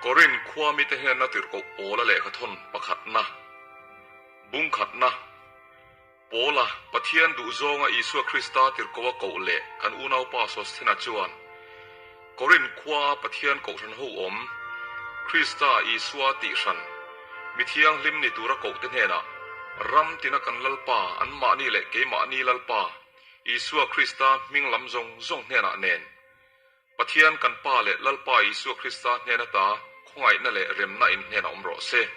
Korinth khua mite hnena tirhkoh Paula lehkhathawn pakhatna, bung khatna, Paula, Pathian duhzawnga Isua Krista tirhkoh a koh leh kan unaupa Sosthena chuan Korinth khuaa Pathian kohhran ho awm, Krista Isua tihhran, mi thianghlim ni tura kohte hnenah, Ram tina kan Lalpa, anmahni leh keimahni Lalpa, Isua Krista hming lam zawng zawng hnenah nen, Pathian kan Pa leh Lalpa Isua Krista hnen ata khawngaihna leh remna in hnenah awm rawh se.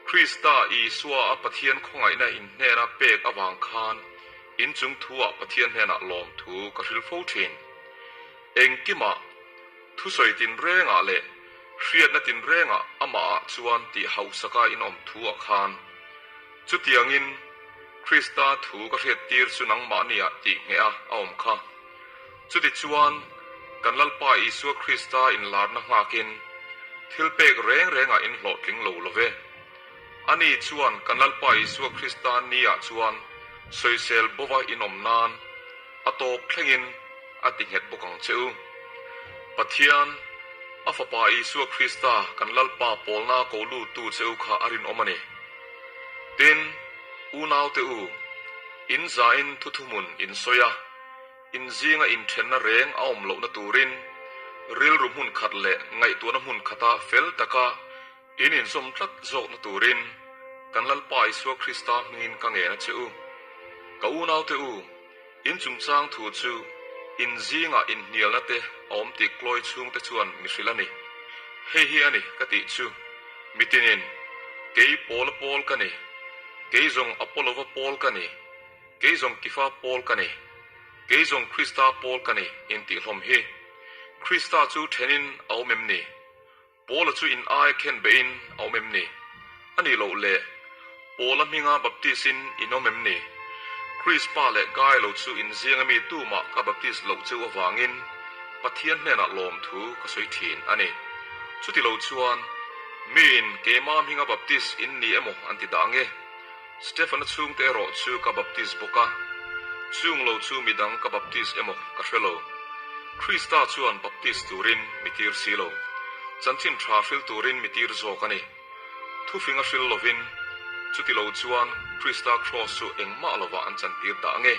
Krista Isua a Pathian khawngaihna in hnena pek avang khan in chung thu-ah Pathian hnenah lawmthu ka hril fo thin. Engkimah, thusawi tinrengah leh hriatna tinrengah amahah chuan tih hausaka in awm thu-ah khan chutiangin Krista thu ka hriattir chu nangmahniah tih ngheh a a awm kha. Chutichuan, kan Lalpa Isua Krista inlarna nghakin thil pek reng rengah in hlawhtling lo lo ve. Ani chuan kan Lalpa Isua Krista niah chuan sawisel bova in awm nan a tawp thlengin a ti nghet bawk ang che u. Pathian, a Fapa Isua Krista kan Lalpa pawlna ko luttu che u kha a rinawm a ni. Tin, unaute u, in zain thuthuhmun in sawi a, in zinga inthenna reng a awm lohna turin rilru hmun khat leh ngaihtuahna hmun khata fel taka in inzawm tlat zawkna turin kan Lalpa Isua Krista hmingin ka ngen a che u. Ka unaute u, in chungchang thu chu in zingah inhnialna te a awm tih klawi chhungte chuan mi hrilh a ni. Hei hi a ni ka tih chu, mitinin, Kei Paula pawl ka ni, kei zawng Apolova pawl ka ni, Kei zawng Kifa pawl ka ni, kei zawng Krista pawl ka ni intih hlawm hi. Krista chu thenin a awm em ni? Paula chu in aia khen behin a awm em ni? A nih loh le, Paula hminga baptis-in in awm em ni? Krispa leh Gai lo chu in ziang ami tumah ka baptis loh cheu avangin Pathian hnenah lawmthu ka sawi thin a ni. Chuti lo chuan, miin keimah hminga baptis in ni emaw an ti dah nge? Stefana chhungte erawh chu ka baptis bawk a, chung lo chu midang ka baptis emaw ka hre lo. Krista chuan baptis turin mi tir si lo, chanchin tha hril turin mi tir zawk a ni. Thufing a hril lovin, chuti lo chuan Krista Kraws chu engmah lovah an chantir dah nge?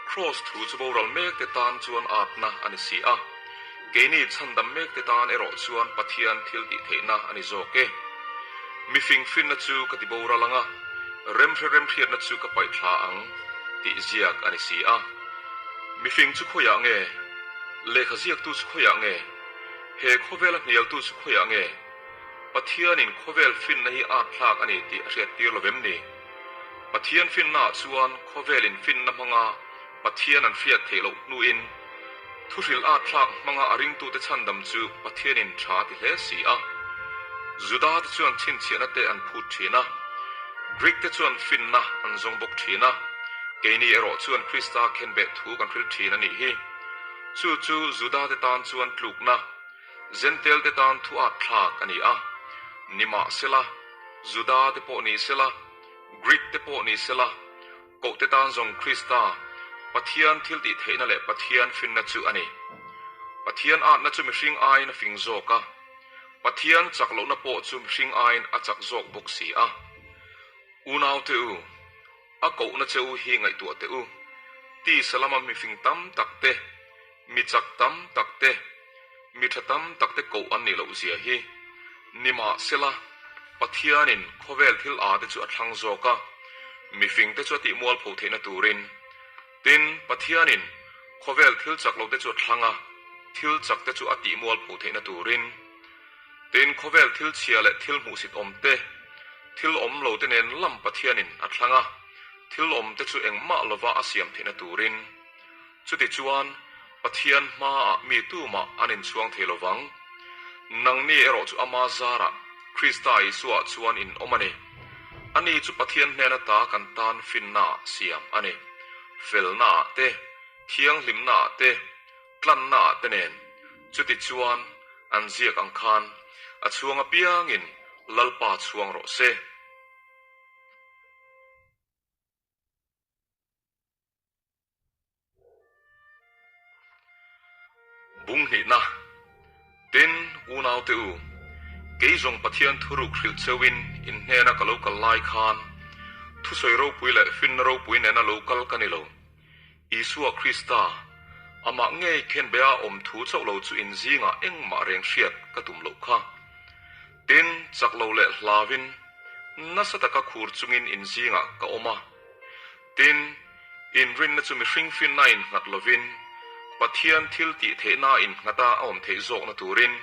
Kraws thu chu boral mekte tan chuan atna a ni si a, keini chhandam mekte tan erawh chuan Pathian thil tih theihna a ni zawk e. Mifing finna chu ka ti boral ang a, remhre remhriatna chu ka paih thla ang tih ziak a ni si a. Mifing chu khawiah nge? Lehkha ziaktu chu khawiah nge? He khawvela hnialtu chu khawiah nge? Pathianin khawvel finna hi at thlak a ni tih a hriattir lo vem ni? Pathian finnaah chuan khawvelin finna hmanga Pathian an hriat theih loh hnuin thuhrilh at thlak hmanga a ringtute chhandam chu Pathianin tha a ti hle si a. Judate chuan chhinchhiahna te an phut thin a, Greek te chuan finna an zawng bawk thin a, keini erawh chuan Krista khenbeh thu kan hrilh thin a nih hi. Chu chu Judate tan chuan tlukna, Zentel te tan thu at thlak a ni a, nimahsela, Juda te pawh ni sela, Greek te pawh ni sela, koh te tan zawng Krista, Pathian thiltih theihna leh Pathian finna chu a ni. Pathian atna chu mihring aiin a fing zawk a, Pathian chak lohna pawh chu mihring aiin a chak zawk bawk si a. Unaute u, a kohna che u hi ngaihtuah teh u. Tisa lama mifing tam tak te, mi chak tam tak te, mi tha tam tak te koh an nih loh zia hi. Nimahsela, Pathianin khawvel thil â te chu a thlang zawk a, mifing te chu a tihmualpho theihna turin. Tin, Pathianin khawvel thil chak lo te chu a thlang a, thil chak te chu a tihmualpho theihna turin. Tin, khawvel thil chhia leh thil hmuhsit awm te, thil awm lo te nen lam Pathianin a thlang a, thil awm te chu engmah lova a siam theihna turin. Chutichuan, Pathian hmaah mi tumah an inchhuang thei lo vang. Nangni erawh chu ama zarah Krista Isuaah chuan in awm a ni. Ani chu Pathian hnen ata kan tan finnaah siam a ni. Felnaah te, thianghlimnaah te, tlannaah te nen. Chutichuan, an ziak ang khan a chhuang apiangin Lalpa chhuang rawh se. Bung hnihna, Tin, unau. Unaute u, kei zawng Pathian thuruk hrilh cheuhin in hnena ka lo kal lai khan thusawi ropui leh finna ropui nena lo kal ka ni lo. Isua Krista, amah ngei khenbeh a awm thu chauh lo chu in zingah engmah reng hriat ka tum loh kha. Tin, chak lo leh hlauin nasa taka khur chungin in zingah ka awm a. Tin, inrinna chu mihring finna innghat lovin Pathian thil tih theihna innghat a awm theih zawkna turin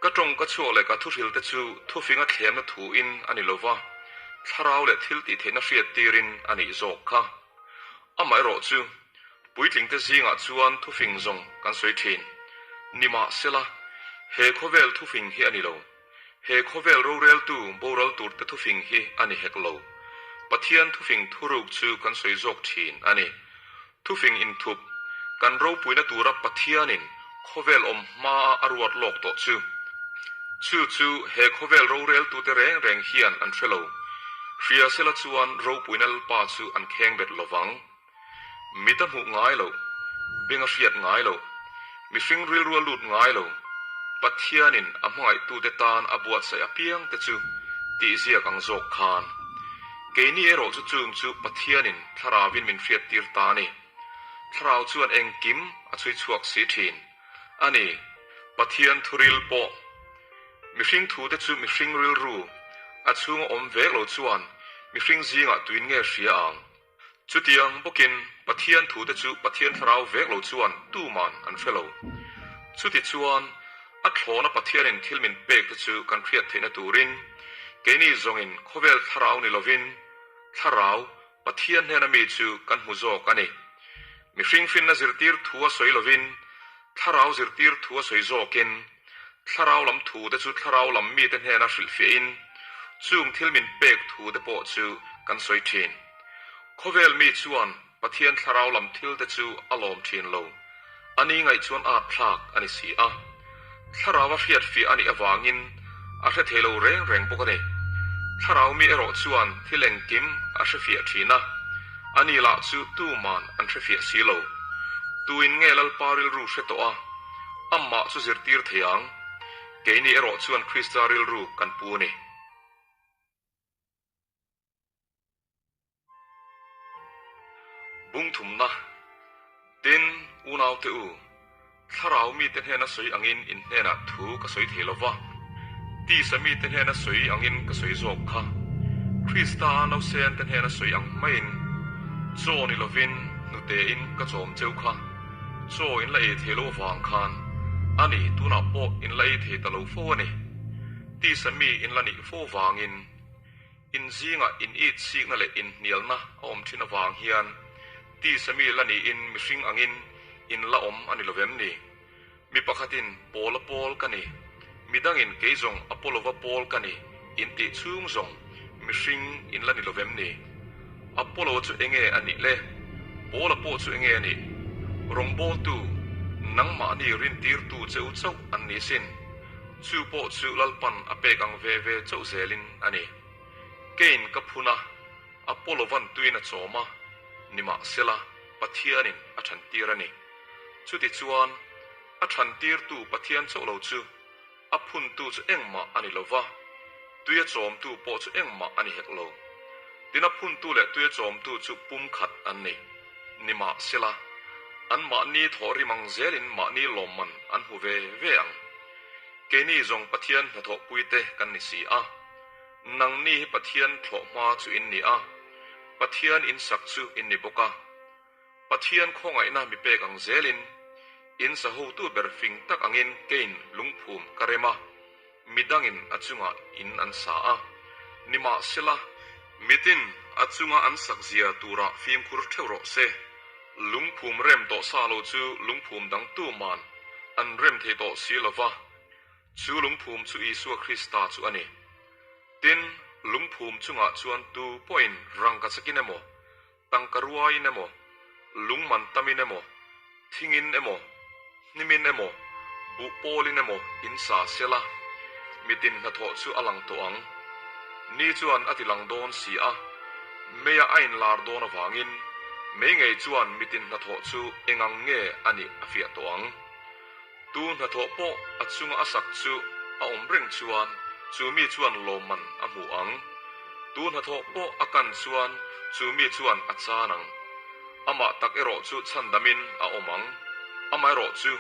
ka tawng ka chhuak leh ka thuhrilte chu thufinga thlemna thuin a ni lova, thlarau leh thil tih theihna hriattirin a nih zawk kha. Amaherawh chu, puitlingte zingah chuan thufing zawng kan sawi thin. Nimahsela, he khawvel thufing hi a ni lo. He khawvel roreltu boral turte thufing hi a ni hek lo. Pathian thufing thuruk chu kan sawi zawk thin a ni. Thufing inthup, kan ropuina tura Pathianin khawvel awm hmaa a ruat lawk tawh chu. Chu chu he khawvel roreltute reng reng hian an hre lo. Hria sela chuan ropuina Lalpa chu an kheng bet lo vang. Mit a hmuh ngai loh, beng a hriat ngai loh, mihring rilru a lut ngai lo, Pathianin a hmangaihtute tan a buatsaih apiangte chu tih ziak ang zawk khan. Keini erawh chu chung chu Pathianin thlarauin min hriattir ta a ni. Thlarau chuan engkim a chhui chhuak si thin a ni. Pathian thuril pawh mihring thute chu mihring rilru a chhunga awm vek lo chuan mihring zingah tuin nge hria ang? Chutiang bawkin Pathian thute chu Pathian thlarau vek lo chuan tuman an hre lo. Chutichuan a thlawna Pathianin thil min pek te chu kan hriat theihna turin keini zawngin khawvel thlarau ni lovin thlarau Pathian hnena mi chu kan hmu zawk a ni. Mihring finna zirtir thu a sawi lovin thlarau zirtir thu a sawi zawkin thlarau lam thu te chu thlarau lam mite hnena hrilhfiahin chung thil min pek thu te pawh chu kan sawi thin. Khawvel mi chuan Pathian thlarau lam thil te chu a lawm thin lo. A ni ngaih chuan at thlak a ni si a. Thlarau a hriatfiah a nih avangin a hre thei lo reng reng bawk a ni. Thlarau mi erawh chuan thil engkim a hrefiah thin a, a ni lah chu tuman an hrefiah si lo. Tuin nge Lalpa rilru hre tawh a, amah chu zirtir thei ang? Keini erawh chuan Krista rilru kan pu a ni. Bung thumna, Tin, unaute u, thlarau mite hnena sawi angin in hnenah thu ka sawi thei lo va, tisa mite hnena sawi angin ka sawi zawk kha. Krista nausen te hnena sawi ang maiin, chaw ni lovin hnutein ka chawm cheu kha, chaw in la ei thei lo avang khan a ni, tunah pawh in la ei thei ta lo fo a ni. Tisa mi in la nih fo vangin. In zingah in it sikna leh inhnialna a awm thin avang hian tisa mi la niin mihring angin in la awm a ni lo vem ni? Mi pakhatin Paula pawl ka ni, mi dangin kei zawng Apolova pawl ka ni in tih chhung zawng mihring in la ni lo vem ni? Apollo chu enge a nih le? Paula pawh chu enge a nih? Rawngbawltu, nangmahni rintirtu che u chauh an ni sin. Chu pawh chu Lalpan a pek ang ve ve chauh zelin a ni. Kein ka phun a, Apollo van tuin a chawm a, nimahsela Pathianin a thantir a ni. Chutichuan, a thantirtu Pathian chauh lo chu a phuntu chu engmah a ni lo va, tuia chawmtu pawh chu engmah a ni hek lo. Tin a phuntu leh tuia chawmtu chu pumkhat an ni. Nimahsela, anmahni thawhrim ang zelin mahni lawmman an hmu ve ve ang. Keini zawng Pathian hnathawhpuite kan ni si a. Nangni hi Pathian thlawhhma chu in ni a, Pathian insak chu in ni bawk a. Pathian khawngaihna mi pek ang zelin, in sa hotu ber fing tak angin keiin lungphum ka rem a, midangin a chungah in an sa a. Nimahsela, mitin a chunga an sak zia turah fimkhur theuh rawh se. Lungphum rem tawh sa lo chu lungphum dang tuman an rem thei tawh si lo va, chu lungphum chu Isua Krista chu a ni. Tin, lungphum chungah chuan tu pawhin rangka chakin emaw, Tangka ruaiin emaw, lungman tamin emaw, thingin emaw, hnimin emaw, buh pawlin emaw in sa sela, mitin hnathawh chu a lang tawh ang. Ni chuan a ti lang dawn si a, meia a inlar dawn avangin mei ngei chuan mitin hnathawh chu engang nge a nih a fiah tawh ang. Tu hnathawh pawh a chunga a sak chu. a awm reng chuan chu mi chuan lawmman a hmu ang. Tu hnathawh pawh a kan chuan chu mi chuan a chan ang. Amah tak erawh chu chhandamin a awm ang. Amaherawh chu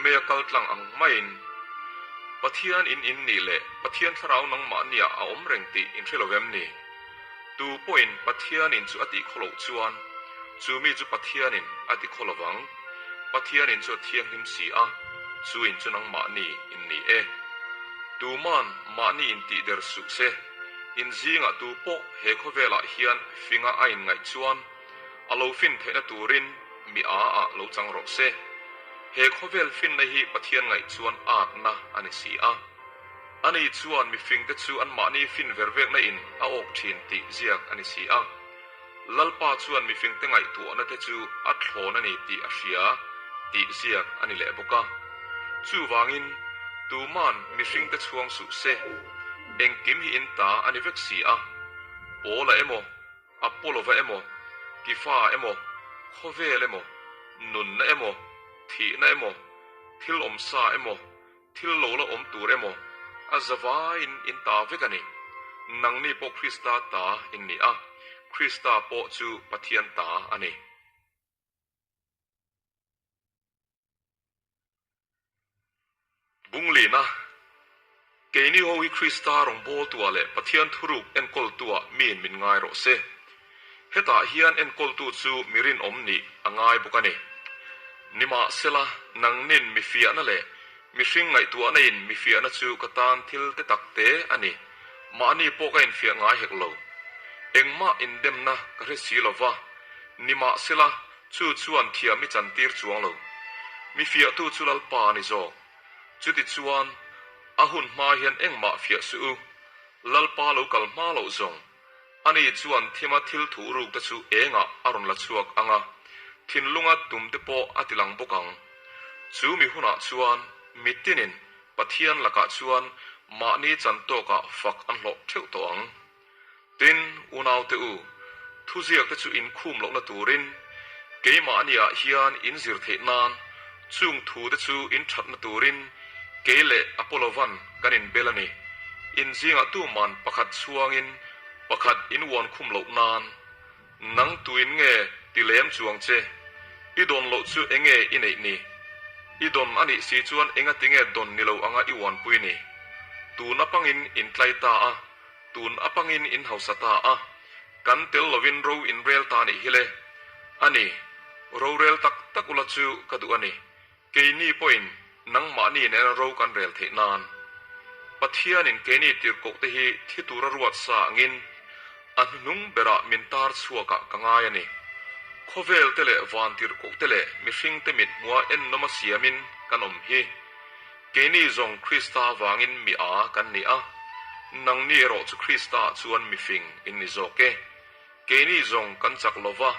mei a kal tlang ang maiin Pathian in in nih leh Pathian thlarau nangmahniah a awm reng tih in hre lo em ni? Tu pawhin Pathian in chu a tih khaw loh chuan chu mi chu Pathian in a ti khaw lo vang. Pathian in chu a thianghlim si a, chu in chu nangmahni in ni e. Tuman mahni in tih der suh se. In zingah tu pawh he khawvelah hian finga a inngaih chuan a lo fin theihna turin mi a ah lo chang rawh se. He khawvel finna hi Pathian ngaih chuan atna a ni si a. Ani chuan mifingte chu anmahni fin ver vekna in a awk thin tih ziak a ni si a. Lalpa chuan mifingte ngaihtuahna te chu a thlawn a ni tih a hria tih ziak a ni leh bawk a. Chuvangin, tuman mihringte chhuang suh se, engkim hi in ta a ni vek si a. Paula emaw, Apolova emaw, Kifa emaw, khawvel emaw, nunna emaw, thihna emaw, thil awmsa emaw, Thil lo la awm tur emaw a zavaiin in ta vek a ni. Nangni pawh Krista ta in ni a, Krista pawh chu Pathian ta a ni. Bunglina, Keini ho hi Krista rawngbawltuah leh Pathian thuruk enkawltuah miin min ngai rawh se. Hetah hian enkawltu chu mi rinawm nih a ngai bawk a ni. Nimahsela, nangnin mi fiahna leh mihring ngaihtuahna in mi fiahna chu ka tan thil te tak te a ni. Mahni pawh ka infiah ngai hek lo. Engmah indemna ka hre si lo va, nimahsela, chu chuan thiam i chantir chuang lo. Mi fiahtu chu Lalpa a ni zawk. Chutichuan, a hun hma hian engmah fiah suh u. Lalpa lo kal hma loh zawng. Ani chuan thima thil thuh ruk te chu engah a rawn la chhuak ang a, thinlunga tum te pawh a ti lang bawk ang. Chu mi hunah chuan mitinin Pathian lakah chuan mahni chan tawkah fak an hlawh theuh tawh ang. Tin, unaute u, thuziak te chu inkhum lohna turin keimahniah hian in zir theih nan chung thu te chu in thatna turin kei leh Apollovan kan inbel a ni. In zingah tuman pakhat chhuangin pakhat in uan khum loh nan nang tuin nge ti lem chuang che? I dawn loh chu enge i neih ni? I dawn a nih si chuan enga tinge dawn ni lo anga i uanpui ni? Tun apangin in tlai ta a, tun apangin in hausa ta a, kan tel lovin ro in rel ta nih hi le. A ni, rorel tak tak ula chu ka duh a ni. Keini pawhin nangmahni nena ro kan rel theih nan Pathianin keini tirhkohte hi thi tura ruat sa angin a hnuhnung berah min tar chhuakah ka ngai a ni. Khawvel te leh van tirhkohte leh mihringte mit hmua ennawm a siamin kan awm hi. Keini zawng Krista avangin mi a kan ni a, nangni erawh chu Kristaah chuan mifing in ni zawk e. Keini zawng kan chak lo va,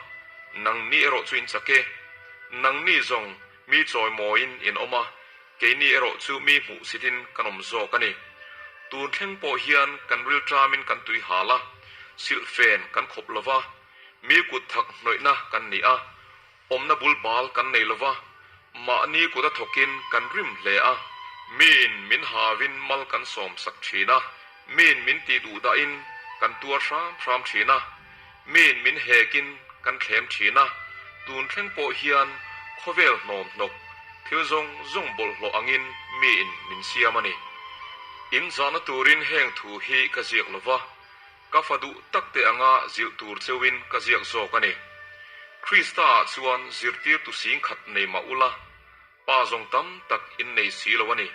nangni erawh chu in chak e. Nangni zawng mi chawimawiin in awm a, keini erawh chu mi hmuhsitin kan awm zawk a ni. Tun thleng pawh hian kan rilṭamin kan tui hal a, silhfen kan khawp lo va, mi kut thak hnawihna kan ni a, Awmna bul bal kan nei lova, mahni kut a thawkin kan rim hle a, miin min hauin mal kan sawm sak thin a, miin min tih duh dahin kan tuar hram hram thin a, miin min hekin kan thlem thin a, tun thleng pawh hian khawvel hnawm hnawk thil zawng zawng bawlhhlawh angin miin min siam a ni. In zahna turin heng thu hi ka ziak lova, Ka fa duh tak te anga zilh tur cheuhin ka ziak zawk a ni. Krista-ah chuan zirtirtu singkhat nei mah ula, pa zawng tam tak in nei si lo a ni.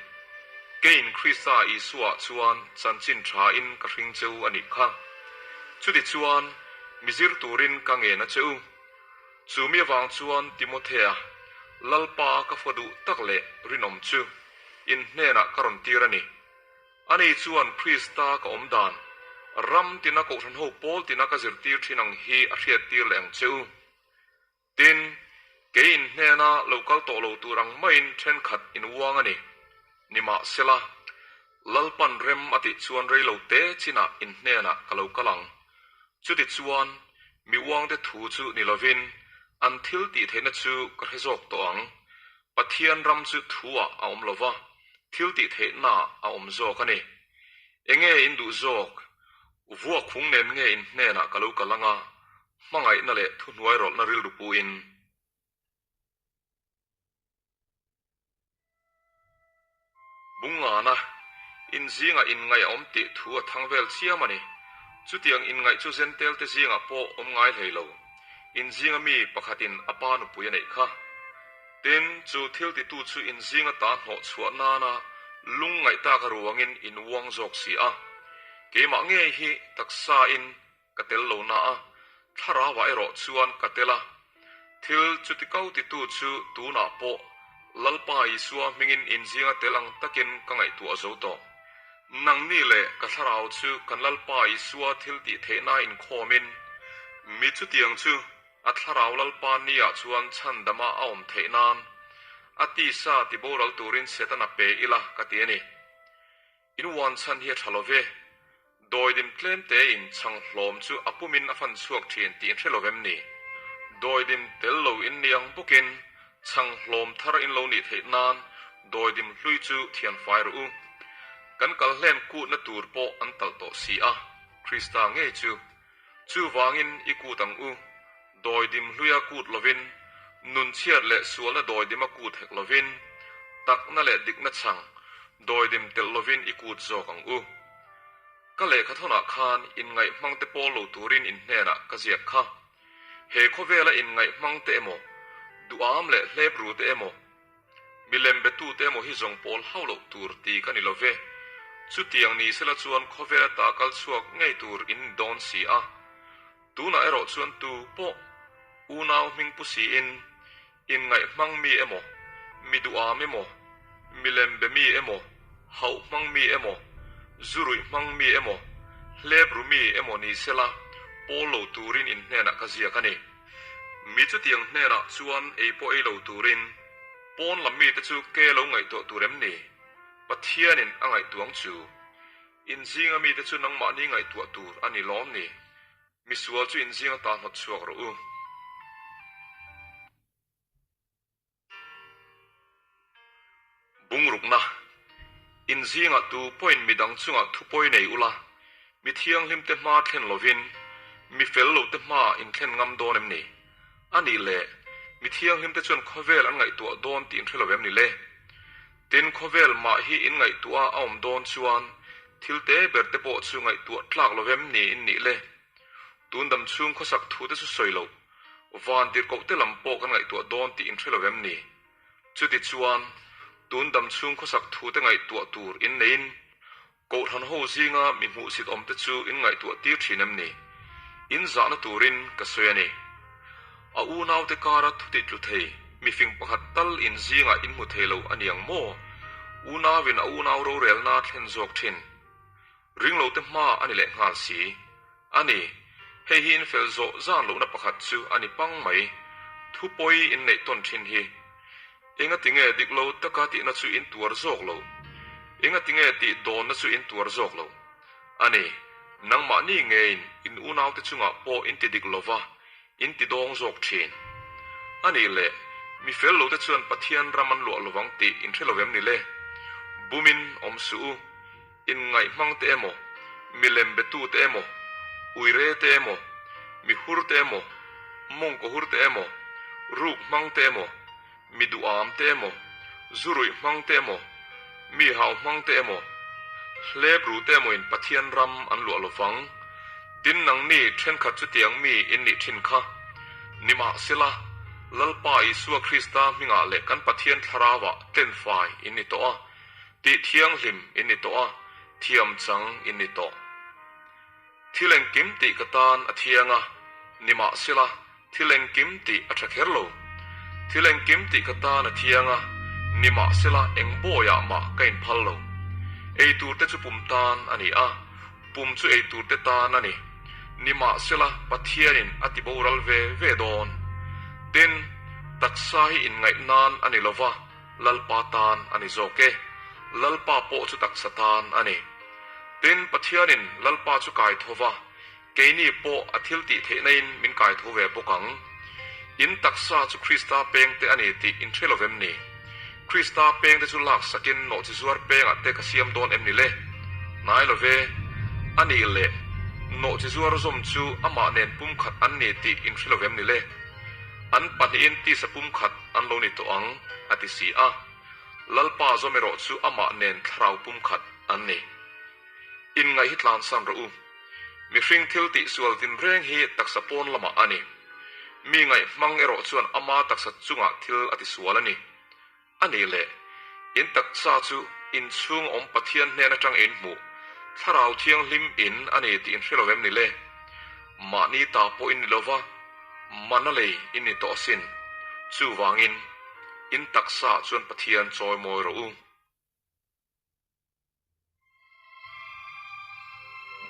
Keiin Krista Isua-ah chuan chanchin thain ka hring cheu a nih kha. Chutichuan, mi zir turin ka ngen a che u. Chu mi avang chuan Timothea, Lalpa ka fa duh tak leh rinawm chu in hnenah ka rawn tir a ni. Ani chuan Krista ka awm dan, ram tina kohhran ho pawl tina ka zirtir thin ang hi a hriattir leh ang che u. Tin, kei in hnena lo kal tawh lo tur ang maiin thenkhat in uang a ni. Nimahsela, Lalpan rem a tih chuan rei lo te chinah in hnenah ka lo kal ang. Chutichuan, mi uangte thu chu ni lovin an thil tih theihna chu ka hre zawk tawh ang. Pathian ram chu thu-ah a awm lo va. Thil tih theihna a awm zawk a ni. Enge in duh zawk? Vuak hung nen nge in hnenah ka lo kal anga hmangaihna leh thuhnuai rawlhna rilru pu in? Bungngana, in zingah inngaih a awm tih thu a thang vel chiam a ni. Chutiang inngaih chu Zentel te zingah pawh awm ngai hlei lo. In zinga mi pakhatin a pa nupui a neih kha. Tin, chu thil titu chu in zinga ta hnawh chhuah nana lungngaih tak a ruangin in uang zawk si a. Keimah ngei hi taksa in Ka tel lo na a, thlarauah erawh chuan ka tel a. Thil chuti kau titu chu tunah pawh Lalpa Isua hmingin inzinga tel ang takin ka ngaihtuah zo tawh. Nangni leh ka thlarau chu kan Lalpa Isua thil tih theihna inkhawmin mi chutiang chu a thlarau Lalpa niah chuan chhandama a awm theih nan a tisa tiboral turin Setana pe ila ka ti a ni. In uan chhan hi a tha lo ve. Dawidim tlem te in chhang hlawm chu a pumin a fan chhuak thin tih in hre lo vem ni? Dawidim tel lo in ni ang bawkin chhang hlawm thar in lo nih theih nan dawidim hlui chu thian fai rawh u. Kan kal hlen kutna tur pawh an talh tawh si a, Krista ngei chu. Chuvangin i kut ang u. Dawidim hluia kut lovin, nun chhiat leh sualna dawidima kut hek lovin, takna leh dikna chhang dawidim telh lovin i kut zawk ang u. Ka lehkhathawnah khan inngaih hmangte pawl lo turin in hnenah ka ziak kha. He khawvela inngaih hmangte emaw, duham leh hlep rute emaw, Milem betute emaw hi zawng pawl hauh loh tur ti ka ni lo ve. Chutiang ni sela chuan khawvel ata kal chhuak ngei tur in ni dawn si a. Tunah erawh chuan tu pawh unau hming pu siin inngaih hmang mi emaw, mi duham emaw, milem be mi emaw, hauh hmang mi emaw, zu ruih hmang mi emaw, hlep ru mi emaw ni sela pawl lo turin in hnenah ka ziak a ni. Mi chutiang hnenah chuan ei pawh ei lo turin pawn lam mite chu ke lo ngaihtuah tur em ni? Pathianin a ngaihtuang chu. Inzinga mite chu nangmahni ngaihtuah tur a ni lawm ni? Misual chu inzinga ta hnawt chhuak rawh u. Bungrukna, Inzingah tu pawhin midang chungah thupawi nei ula, mi thianghlimte hma thlen lovin mi fel lote hma inthlen ngam dawn em ni? A nih leh, mi thianghlimte chuan khawvel an ngaihtuah dawn tih inhre lo em ni le? Tin, khawvel mah hi inngaihtuah a awm dawn chuan thil te ber te pawh chu ngaihtuah tlak lo em ni in nih le? Tun dam chhung khawsak thu te chu sawi loh, van tirhkoh te lam pawh kan ngaihtuah dawn tih in hre lo em ni? Chuti chuan, tun dam chhung khawsak thu te ngaihtuah tur in neiin, Kohhran ho zinga mi hmuhsit awm te chu in ngaihtuah tir thin em ni? In zahna turin ka sawi a ni. A unaute kara thu ti tlu thei, mifing pakhat tal in zingah in hmu thei lo a ni ang maw? Unauin a unau rorelna thlen zawk thin. Ringlote hma a ni leh nghal si. A ni, hei hi in fel zawh zan lohna pakhat chu a ni pang mai. Thu pawi in neih tawn thin hi. Engati nge dik lo taka tihna chu in tuar zawk lo? Engati nge tih dawnna chu in tuar zawk lo? A ni, nangmahni ngeiin in unaute chungah pawh in ti dik lova, in ti dawng zawk thin. A nih leh, mi fel lote chuan Pathian ram an luah lovang tih in hre lo em ni le? Bumin awm suh u. Inngaih hmang te emaw, milem betu te emaw, uire te emaw, mihur te emaw, mawngkawhur te emaw, ruk hmang te emaw, mi duham te emaw, zuruih hmang te emaw, mi hau hmang te emaw, hlep ru te emawin Pathian ram an luah lo vang. Tin, nangni thenkhat chutiang mi in nih thin kha. Nimahsela, Lalpa Isua Krista hmingah leh kan Pathian Thlarauah tlenfai in ni tawh a. Tih thianghlim in ni tawh a, thiam chang in ni tawh. Thil engkim tih ka tan a thiang a, nimahsela thil engkim tih a tha kher lo. Thil engkim tih ka tan a thiang a, nimahsela eng bawiah mah ka inphal lo. Ei tur te chu pum tan a ni a, pum chu ei tur te tan a ni. Nimahsela Pathianin a ti boral ve ve dawn. Tin, taksa hi inngaih nan a ni lova, Lalpa tan a ni zawk e. Lalpa pawh chu taksa tan a ni. Tin, Pathianin Lalpa chu kai tho va, keini pawh a thil tih theihnain min kai tho ve bawk ang. In taksa chu Krista pengte a ni tih in hre lo vem ni? Krista pengte chu lak sakin nawhchizuar pengah te ka siam dawn em ni le? Hnai lo ve. A nih leh, nawhchizuar zawm chu amah nen pumkhat an ni tih in hre lo vem ni le? An pahnihin tisa pumkhat an lo ni tawh ang, a ti si a. Lalpa zawm erawh chu amah nen thlarau pumkhat an ni. Inngaih hi tlansan rawh u. Mihring thil tih sual tinreng hi taksa pawn lamah a ni. Mi ngaih hmang erawh chuan ama taksa chungah thil a tisual a ni. A nih leh, in taksa chu in chhung awm Pathian hnen atang in hmuh, Thlarau Thianghlim in a ni tih in hre lo em ni le? Mahni ta pawh in ni lova, mana lei in ni tawh asin. Chuvangin, in taksa chuan Pathian chawimawi rawh u.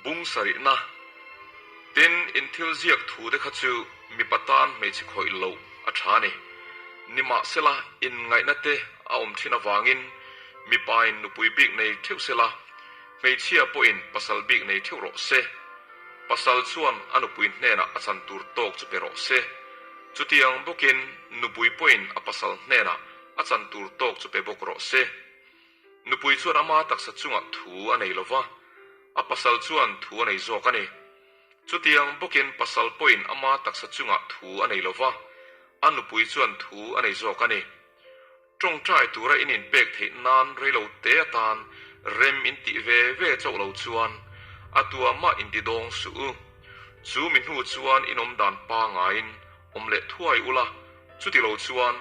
Bung sarihna, Tin, in thil ziak thu te kha chu mipa tan hmeichhe khawih loh a tha a ni. Nimahsela, inngaihna te a awm thin avangin mipain nupui bik nei theuh sela, hmeichhia pawhin pasal bik nei theuh rawh se. Pasal chuan a nupui hnenah a chan tur tawk chu pe rawh se. Chutiang bawkin nupui pawhin a pasal hnenah a chan tur tawk chu pe bawk rawh se. Nupui chuan ama taksa chungah thu a nei lo va, a pasal chuan thu a nei zawk a ni. Chutiang bawkin pasal pawhin ama taksa chungah thu a nei lo va, a nupui chuan thu a nei zawk a ni. Tawngtai tura in inpek theih nan reilo te atan rem in tih ve ve chauh lo chuan a tuamah in ti dawng suh u. Chu mi hnu chuan in awm dan pangaiin awm leh thuai ula, chuti lo chuan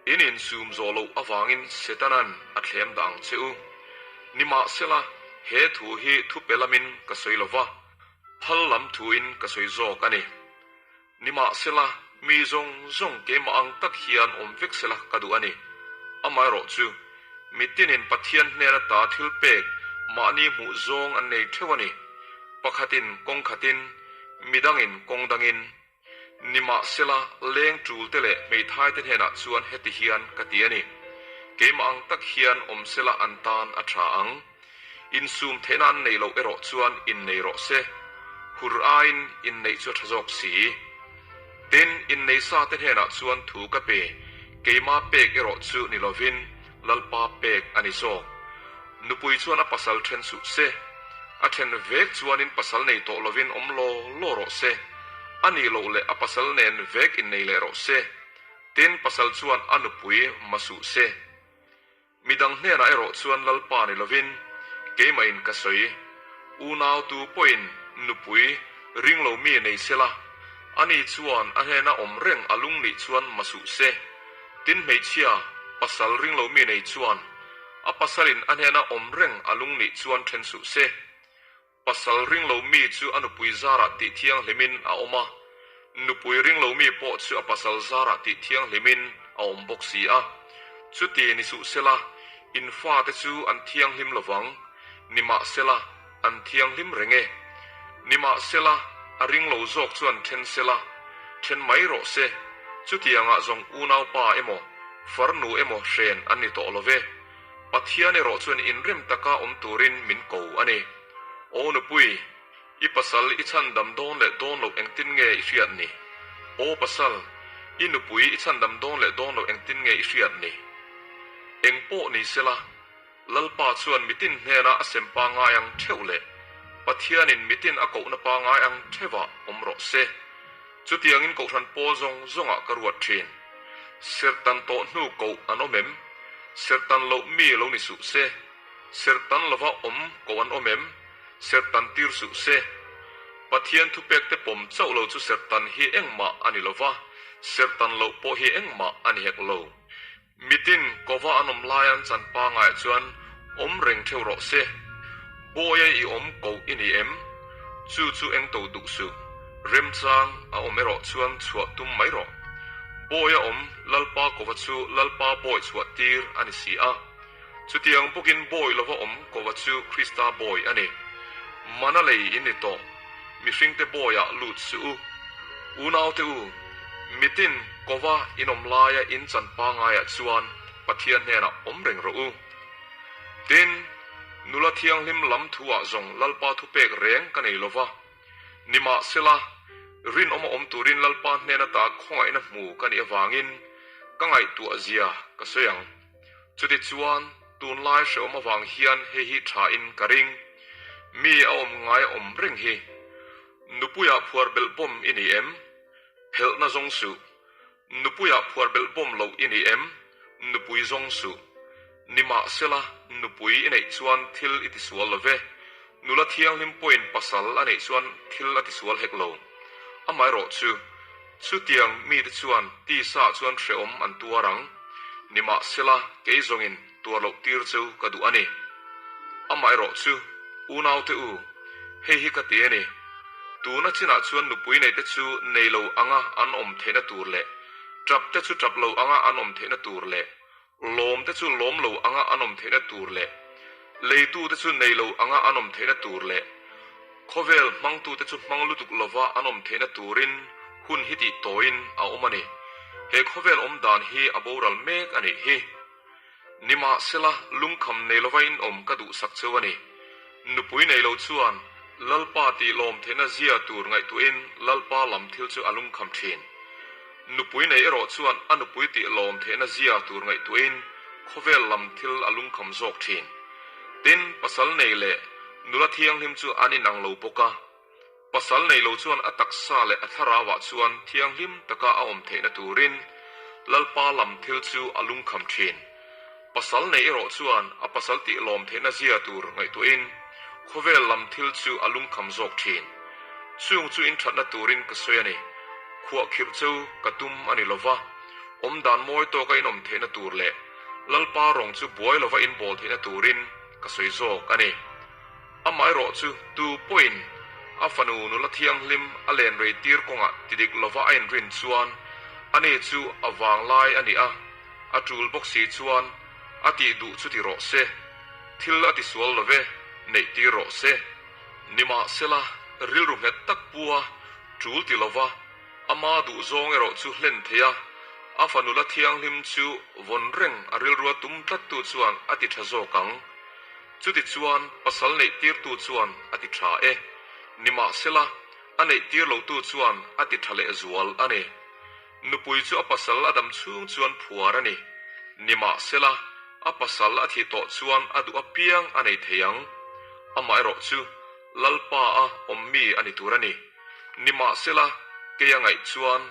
In insum zawh loh avangin Setanan a thlem dah ang che u. Nimahsela, he thu hi thupe lamin ka sawi lo va, phal lam thuin ka sawi zawk a ni. Nimahsela, mi zawng zawng keimah ang tak hian awm vek sela ka duh a ni. Amaherawh chu, mitinin Pathian hnen ata thil pek mahni hmuh zawng an nei theuh a ni, pakhatin kawng khatin, midangin kawng dangin. Nimahsela, leng tul te leh hmeithai te hnenah chuan heti hian ka ti a ni, Keimah ang tak hian awm sela an tan a tha ang. Insum theihna an neih loh erawh chuan innei rawh se. Hur aiin inneih chu a tha zawk si. Tin, innei sa te hnenah chuan thu ka pe, keimah pek erawh chu ni lovin Lalpa pek a ni zawk. Nupui chuan a pasal then suh se. A then vek chuanin pasal nei tawh lovin awm law law rawh se. A nih loh leh a pasal nen vek innei leh rawh se. Tin, pasal chuan a nupui ma suh se. Midang hnenah erawh chuan Lalpa ni lovin keimahin ka sawi. Unau tu pawhin nupui ring lo mi nei sela, ani chuan a hnena awm reng a lung nih chuan ma suh se. Tin, hmeichhia pasal ring lo mi nei chuan A pasalin a hnena awm reng a lung nih chuan then suh se. Pasal ring lo mi chu a nupui zarah tih thianghlimin a awm a, nupui ring lo mi pawh chu a pasal zarah tih thianghlimin a awm bawk si a. Chuti ni suh sela, in fate chu an thianghlim lovang, nimahsela an thianghlim reng e. Nimahsela, a ring lo zawk chuan then sela, then mai rawh se. Chutiangah zawng unaupa emaw, farnu emaw hren an ni tawh lo ve. Pathian erawh chuan inrem taka awm turin min ko a ni. Aw nupui, i pasal i chhandam dawn leh dawn loh engtin nge i hriat ni? Aw pasal, i nupui i chhandam dawn leh dawn loh engtin nge i hriat ni? Eng pawh ni sela, Lalpa chuan mitin hnena a sem pangngai ang theuh leh Pathianin mitin a kohna pangngai ang theuhah awm rawh se. Chutiangin Kohhran pawl zawng zawngah ka ruat thin. Serhtan tawh hnu koh an awm em? Serhtan loh mi lo ni suh se. Serhtan lova awm koh an awm em? Serhtan tir suh se. Pathian thupekte pawm chauh lo chu serhtan hi engmah a ni lova, serhtan loh pawh hi engmah a ni hek lo. Mitin kova an awm lai an chan pangai chuan awm reng theuh rawh se. Bawi a i awm koh i ni em? Chu chu eng to duh suh. Remchang a awm erawh chuan chhuah tum mai rawh. Bawi a awm Lalpa kova chu Lalpa bawi chhuah tir a ni si a. Chutiang bawkin bawi lova awm kova chu Krista bawi a ni. Mana lei in ni tawh. Mihringte bawiah lut suh u. Unaute u, mitin kova in awm laia in chan pangaiah chuan Pathian hnenah awm reng rawh u. Tin, nula thianghlim lam thuah zawng Lalpa thupek reng ka nei lova. Nimahsela, rinawm a awm turin Lalpa hnen ata khawngaihna hmu ka nih avangin ka ngaihtuah zia ka sawi ang. Chutichuan, tunlai hrehawm avang hian hei hi thain ka ring. Mi a awm ngai a awm reng hi. Nupuiah phuar belh bawm i ni em? Phelhna zawng suh. Nupuiah phuar belh bawm loh i ni em? Nupui zawng suh. Nimahsela, nupui i neih chuan thil i tisual lo ve. Nula thianghlim pawhin pasal a neih chuan thil a tisual hek lo. Amaherawhchu, chutiang mite chuan tisa chuan hrehawm an tuar ang. Nimahsela, kei zawngin tuar loh tir chu ka duh a ni. Amaherawhchu, unaute u, hei hi ka ti a ni. Tuna chinah chuan nupui neite chu nei lo anga an awm theihna tur leh tap te chu tap lo anga an awm theihna tur leh Lawm te chu lawm lo anga an awm theihna tur leh leitu te chu nei lo anga an awm theihna tur leh khawvel hmangtu te chu hmang lutuk lova an awm theihna turin hun hi tih tawiin a awm a ni. He khawvel awm dan hi a boral mek a nih hi. Nimahsela lungkham nei lova in awm ka duhsak cheu a ni. Nupui nei lo chuan Lalpa tih lawm theihna zia tur ngaihtuahin Lalpa lam thil chu a lungkham thin. Nupui nei erawh chuan a nupui tih lawm theihna zia tur ngaihtuahin khawvel lam thil a lungkham zawk thin. Tin, pasal nei leh nula thianghlim chu an inang lo bawk a. Pasal nei lo chuan a taksa leh a thlarauah chuan thianghlim taka a awm theihna turin Lalpa lam thil chu a lungkham thin. Pasal nei erawh chuan a pasal tih lawm theihna zia tur ngaihtuahin khawvel lam thil chu a lungkham zawk thin. Chung chu inthatna turin ka sawi a ni. Khuahkhirh chu ka tum a ni lova, awmdan mawi tawka inawm theihna tur leh Lalpa rawng chu buai lova inbawl theihna turin ka sawi zawk a ni. Amaherawh chu tu pawhin a fanu nula thianghlim a len rei tir kawngah tidik lova a inrin chuan ani chu a vanglai a ni a, A tul bawk si chuan a tih duh chu ti rawh se, thil a tisual lo ve, neih tir rawh se. Nimahsela, rilru nghet tak pua tul ti lova ama duh zawng erawh chu hlen thei a, a fanu la thianghlim chu vawn reng a rilrua tum tlattu chuan a ti tha zawk ang. Chuti chuan pasal neih tirtu chuan a ti tha e. Nimahsela, a neih tir lotu chuan a ti tha lehzual a ni. Nupui chu a pasal a dam chhung chuan phuar a ni. Nimahsela, a pasal a thih tawh chuan a duh apiang a nei thei ang. Amaherawh chu Lalpa a awm mi a ni tur a ni. Nimahsela, kei a ngaih chuan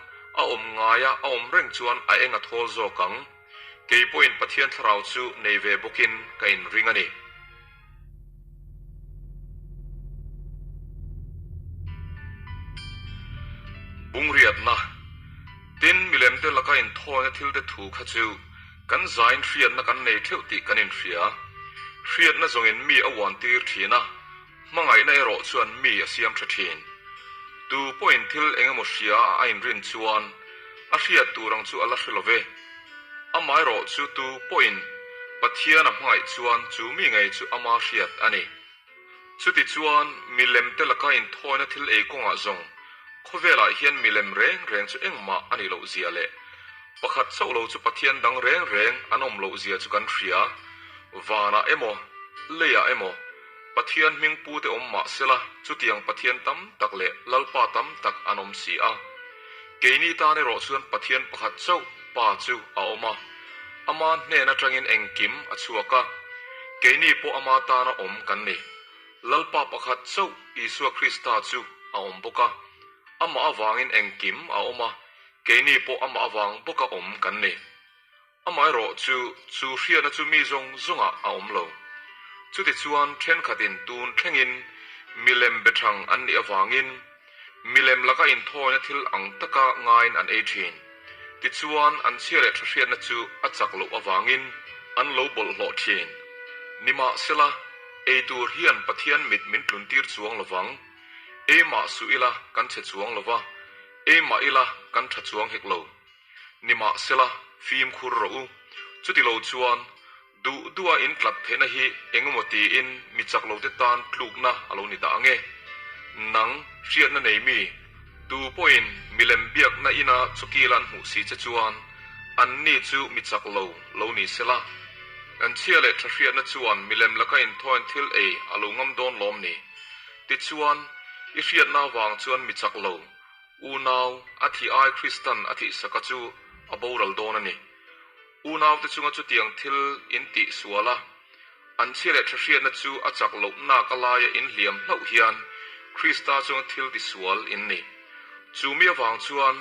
a awm ngaia a awm reng chuan a eng a thawl zawk ang. Kei pawhin Pathian thlarau chu nei ve bawkin ka inring a ni. Bungriatna, Tin, milemte laka inthawina thilte thu kha chu kan zain hriatna kan nei theuh tih kan inhria. Hriatna zawngin mi a uantir thin a, hmangaihna erawh chuan mi a siam tha thin. Tu pawhin thil eng emaw hria a inrin chuan a hriat tur ang chu a la hre lo ve. Amaherawh chu tu pawhin Pathian a hmangaih chuan chu mi ngei chu ama hriat a ni. Chutichuan, milem te laka inthawina thil ei kawngah zawng khawvelah hian milem reng reng chu engmah a nih loh zia leh pakhat chauh lo chu Pathian dang reng reng an awm loh zia chu kan hria. Vanah emaw, leiah emaw Pathian hming pute awm mah sela chutiang Pathian tam tak leh Lalpa tam tak an awm si a. Keini tan erawh chuan Pathian pakhat chauh Pa chu a awm a, ama hnen atangin engkim a chhuak a, keini pawh ama tana awm kan ni. Lalpa pakhat chauh Isua Krista chu a awm bawk a, amah avangin engkim a awm a, keini pawh amah avang bawka awm kan ni. Amaherawh chu, chu hriatna chu mi zawng zawngah a awm lo. Chutichuan thenkhatin tun thlengin milem be thang an nih avangin milem laka inthawina thil ang taka ngaiin an ei thin. Tichuan an chhia leh tha hriatna chu a chak loh avangin an lo bawlhhlawh thin. Nimahsela, ei tur hian Pathian mit min tluntir chuang lovang. Ei mah suh ila kan chhe chuang lova, ei mah ila kan tha chuang hek lo. Nimahsela, fimkhur rawh u. Chuti lo chuan, duh duha in tlat theihna hi engemaw tiin mi chak lote tan tlukna a lo ni dah ang e. Nang, hriatna nei mi, tu pawhin milem biakna ina chawkila an hmuh si che chuan, anni chu mi chak lo lo ni sela. An chhia leh tha hriatna chuan milem laka inthawn thil ei a lo ngam dawn lawm ni. Tichuan, i hriatna avang chuan mi chak lo, Unau, a thih ai Kristan a thih saka chu a boral dawn a ni. Unaute chunga chutiang thil in tih sual a, an chhia leh tha hriatna chu a chak loh nak a laia in hliam hlauh hian Krista chunga thil ti sual in ni. Chu mi avang chuan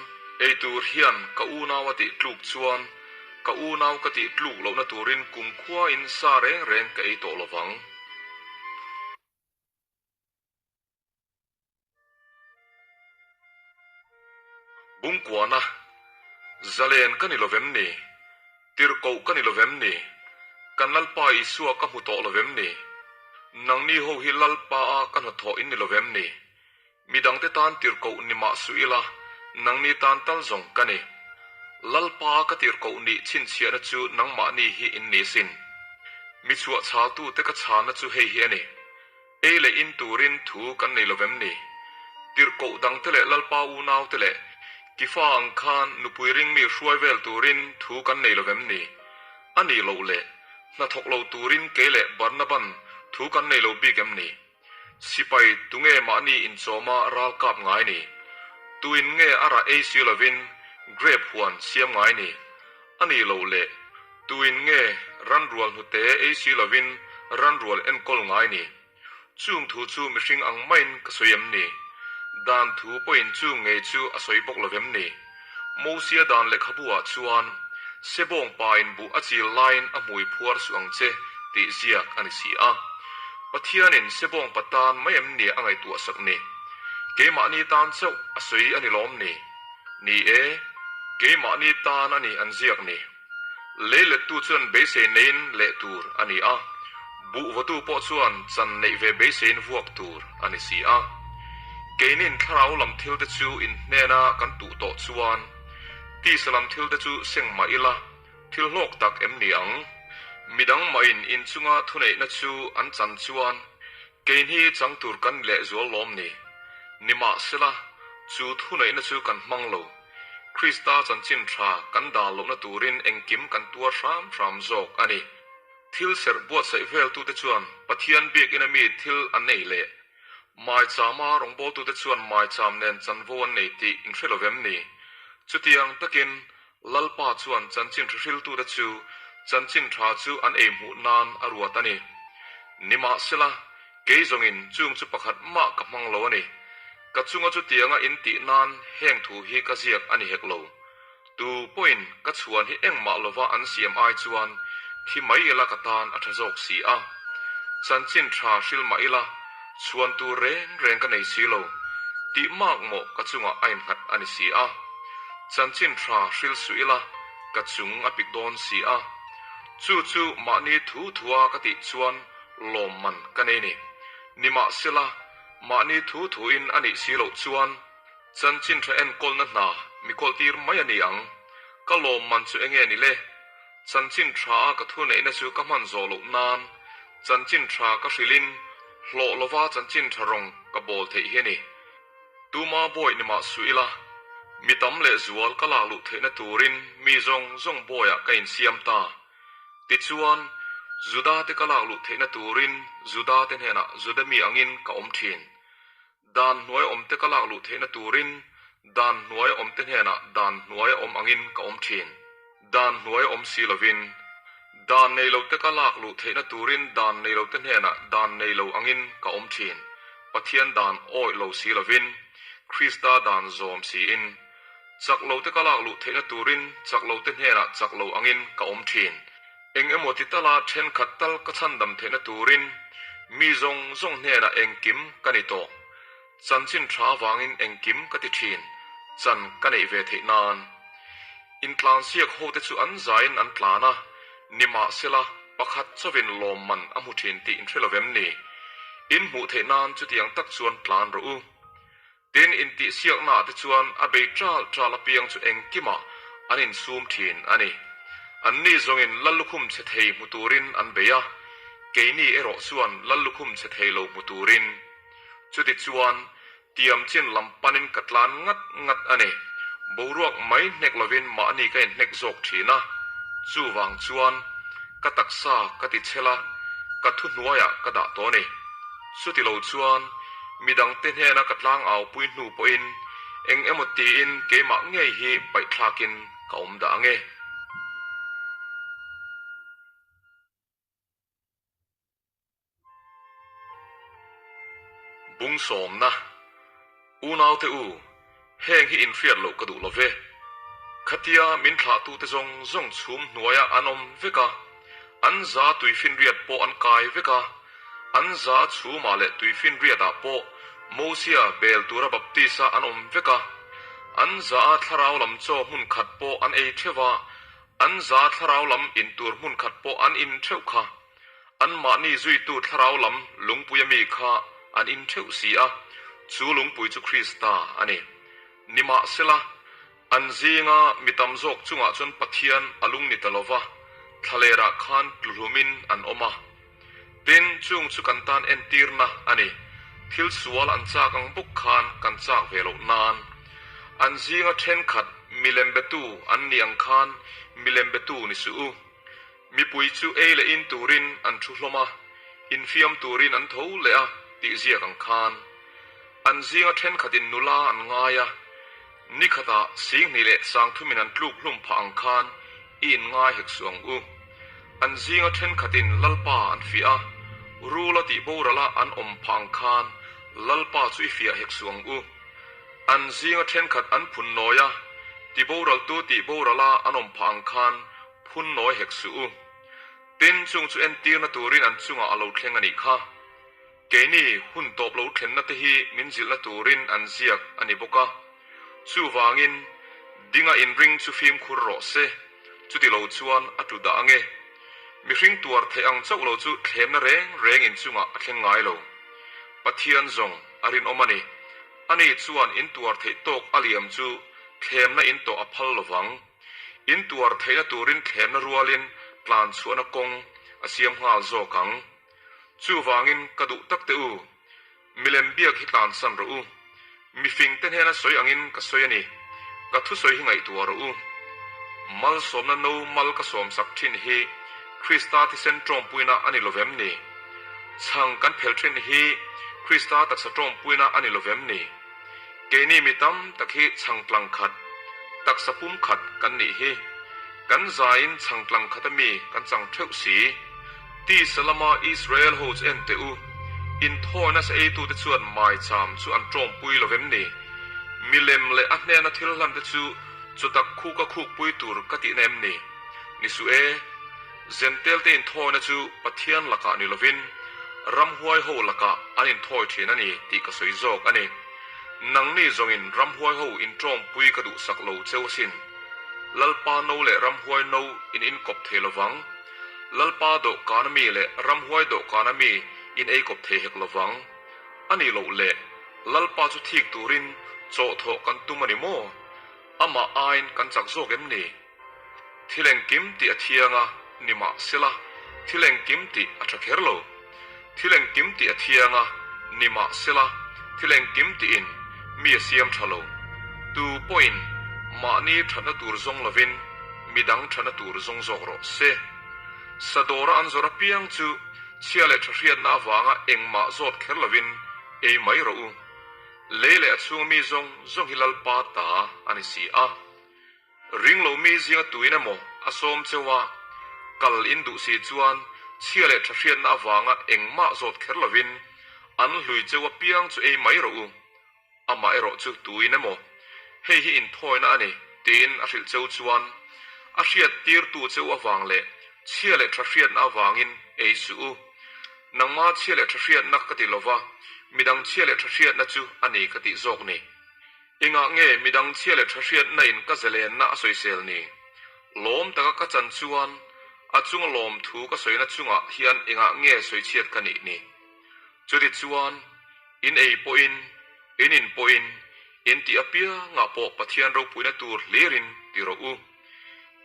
ei tur hian ka unau a tih tluk chuan ka unau ka tih tluk lohna turin kumkhua in sa reng reng ka ei tawh lovang. Bungkuana, Zalen ka ni lovem ni? Tirhkoh ka ni lovem ni? Kan Lalpa Isua ka hmu tawh lovem ni? Nangni ho hi Lalpa a ka hnathawh in ni lovem ni? Midangte tan tirhkoh ni mah suh ila, nangni tan tal zawng ka ni. Lalpa a ka tirhkoh nih chhinchhiahna chu nangmahni hi in ni sin. Mi chhuahchhaltute ka chhanna chu hei hi a ni. Ei leh in turin thu kan nei lovem ni? Tirhkoh dangte leh Lalpa unaute leh Kifa ang khan nupui ringmi hruai vel turin thu kan nei lovem ni? A nih loh leh, hnathawk lo turin kei leh Barnaban thu kan nei lo bik em ni? Sipai tunge mahni inchawma ral kap ngai ni? Tuin nge a rah ei si lovin grape huan siam ngai ni? A nih loh leh, tuin nge ranrual hnute ei si lovin ranrual enkawl ngai ni? Chung thu chu mihring ang maiin ka sawi em ni? Dan thu pawhin chung ngei chu a sawi bawk lo vem ni? Mosia dan lehkhabu ah chuan, Sebawng pain buh a chil laiin a hmui phuar suh ang che tih ziak a ni si a. Pathianin sebawng pa tan mai em ni a ngaihtuah sak ni? Keimahni tan chauh a sawi a ni lawm ni? Ni e, keimahni tan a ni an ziak ni. Lei lettu chuan beisei neiin leh tur a ni a, buh vawtu pawh chuan chan neih ve beiseiin vuak tur a ni si a. Keinin thlarau lam thilte chu in hnena kan tuh tawh chuan tisa lam thilte chu seng mah ila thil hlawk tak em ni ang? Midang mahin inchunga thuneihna chu an chan chuan Keini chang tur kan ni lehzual lawm ni? Nimahsela, chu thuneihna chu kan hmang lo. Krista chanchin tha kan dal lohna turin engkim kan tuar hram hram zawk a ni. Thil serh buatsaih veltute chuan Pathian biakina mi thil an nei leh maichama rawngbawltute chuan maicham nen chanvo an nei tih inhre lo vem ni? Chutiang takin Lalpa chuan chanchin hrihriltute chu chanchin tha chu an ei hmuh nan a ruat a ni. Nimahsela, kei zawngin chung chu pakhat mah ka hmang lo a ni. Ka chunga chutianga in tih nan heng thu hi ka ziak a ni hek lo. Tu pawhin ka chhuan hi engmah lova an siam ai chuan thi mai ila ka tan a tha zawk si a. Chanchin tha hril mah ila chhuan tur reng reng ka nei si lo tih mak mawh ka chungah a innghat a ni si a. Chanchin tha hril suh ila ka chung a pik dawn si a. Chu chu mahni thu thua ka tih chuan lawmman ka nei ni. Nimahsela, mahni thu thuin a nih si loh chuan chanchin tha enkawlna hna mi kawltir mai a ni ang. Ka lawmman chu enge ni le? Chanchin tha a ka thuneihna chu ka hman zawh loh nan chanchin tha ka hrilhin hlawh lova chanchin tha rawng ka bawl theih hi a ni. Tuma bawi ni mah suh ila, mi tam leh zual ka lak luh theihna turin mi zawng zawng bawiah ka insiam ta. Tichuan, Juda te ka lak luh theihna turin Juda te hnenah Juda mi angin ka awm thin. Dan hnuai awm te ka lak luh theihna turin dan hnuai awm te hnenah dan hnuai awm angin ka awm thin. Dan hnuai awm si lovin, dan nei lo te ka lak luh theihna turin dan nei lo te hnenah dan nei lo angin ka awm thin. Pathian dan awih lo si lovin, Krista dan zawm siin. Chak lo te ka lak luh theihna turin chak lo te hnenah chak lo angin ka awm thin. Eng emaw ti tala thenkhat tal ka chhandam theihna turin mi zawng zawng hnenah engkim ka ni tawh. Chanchin tha avangin engkim ka ti thin, chan ka neih ve theih nan. Intlansiak hote chu an zaiin an tlan a, nimahsela pakhat chawin lawmman a hmu thin tih inhre lo vem ni? In hmuh theih nan chutiang tak chuan tlan rawh u. Tin, intihsiaknaah te chuan a bei ṭal ṭal apiang chu engkimah an insum thin a ni. Anni zawngin Lallukhum chhe thei hmu turin an bei a, keini erawh chuan Lallukhum chhe thei lo hmu turin. Chutichuan, tiam chin lam panin ka tlan ngat ngat a ni. Boruak mai hnek lovin mahni ka inhnek zawk thin a. Chuvang chuan, ka taksa ka ti chhel a, ka thuhnuaiah ka dah tawh a ni. Chuti lo chuan, midangte hnena ka tlangau pui hnu pawhin eng emaw tiin keimah ngei hi paihthlakin ka awm dah ang e. Bung sawmna, Unaute u, heng hi inhriat loh ka duh lo ve. Khatia min thlahtute zawng zawng chhum hnuaiah an awm vek a, an za tuifinriat pawh an kai vek a, an za chhumah leh tuifinriatah pawh Mosia bel tura baptist-a an awm vek a, an za a thlarau lam chaw hmun khat pawh an ei theuh a, an za thlarau lam in tur hmun khat pawh an in theuh kha. Anmahni zuitu thlarau lam lungpui a mi kha an in theuh si a, chu lungpui chu Krista a ni. Nimahsela, an zinga mi tam zawk chungah chuan Pathian a lung ni ta lo va, thlalerah khan tluhlumin an awm a. Tin, chung chu kan tan entirna a ni, thil sual an chak ang bawk khan kan chak ve loh nan. An zinga thenkhat milem betu an nih ang khan milem betu ni suh u. Mipui chu ei leh in turin an thu hlawm a, infiam turin an tho leh a tih ziak ang khan. An zinga thenkhatin nula an ngai a, nikhatah singhnih leh sangthumin an tluk hlum phah ang khan i inngai hek suh ang u. An zinga thenkhatin Lalpa an fiah a, rula tih borala an awm phah ang khan Lalpa chu i fiah hek suh ang u. An zinga thenkhat an phun nawi a, tiboraltu tih borala an awm phah ang khan Phun nawi hek suh u. Tin, chung chu entirna turin an chungah a lo thleng a nih kha. Keini hun tawp lo thlenna te hi min zilhna turin an ziak a ni bawk a. Chuvangin, dinga inring chu fimkhur rawh se, chuti lo chuan a tlu dah ange. Mihring tuar theih ang chauh lo chu thlemna reng reng in chungah a thleng ngai lo. Pathian zawng a rinawm a ni. Ani chuan in tuar theih tawk a liam chu thlemna in tawh a phal lovang. In tuar theihna turin thlemna rualin tlan chhuahna kawng a siam nghal zawk ang. Chuvangin ka duh tak teh u, milem biak hi tlansan rawh u. Mifingte hnena sawi angin ka sawi a ni, ka thusawi hi ngaihtuah rawh u. Malsawmna no mal ka sawmsak thin hi Krista thisen tawmpuina a ni lovem ni? Chhang kan phel thin hi Krista taksa tawmpuina a ni lovem ni? Keini mi tam tak hi chhangtlang khat, taksa pum khat kan nih hi. Kan zaiin chhangtlang khata mi kan chang theuh si. Tisa lama Israel ho chu en teh u, inthawi nasa eitute chuan maicham chu an tawmpui lo vem ni? Milem leh a hnena thil hlan te chu chutak khuka khukpui tur ka tihna em ni? Ni suh e. Zentelte inthawina chu Pathian lakah ni lovin ramhuai ho lakah an inthawi thin a ni tih ka sawi zawk a ni. Nangni zawngin ramhuai ho intawmpui ka duhsak lo cheu asin. Lalpa no leh ramhuai no in inkawp thei lovang. Lalpa dawhkana mi leh ramhuai dawhkana mi in eikawp thei hek lovang. A nih loh leh Lalpa chu thik turin chawhthawh kan tum a ni maw? Amah aiin kan chak zawk em ni? Thil engkim tih a thiang a, nimahsela, thil engkim tih a tha kher lo. Thil engkim tih a thiang a, nimahsela, thil engkim tihin mi a siam tha lo. Tu pawhin mahni thatna tur zawng lovin midang thatna tur zawng zawk rawh se. Sadawra an zawrh apiang chu chhia leh tha hriatna avanga engmah zawt kher lovin ei mai rawh u. Lei leh a chhunga mi zawng zawng hi Lalpa ta a ni si a. Ring lo mi zinga tuin emaw a sawm cheu a, kal in duh si chuan chhia leh tha hriatna avanga engmah zawt kher lovin an hlui cheu apiang chu ei mai rawh u. Amah erawh chu tuin emaw hei hi inthawina a ni tiin a hrilh cheu chuan a hriat tirtu cheu avang leh chhia leh tha hriatna avangin ei suh u. Nangma chhia leh tha hriatna ka ti lova, midang chhia leh tha hriatna chu a ni ka tih zawk ni. Engah nge midang chhia leh tha hriatna in ka zelenna a sawisel ni? Lawm taka ka chan chuan a chunga lawmthu ka sawina chungah hian engah nge sawichhiat ka nih ni? Chuti chuan in ei pawhin, in in pawhin, in tih apiangah pawh Pathian ropuina tur hlirin ti rawh u.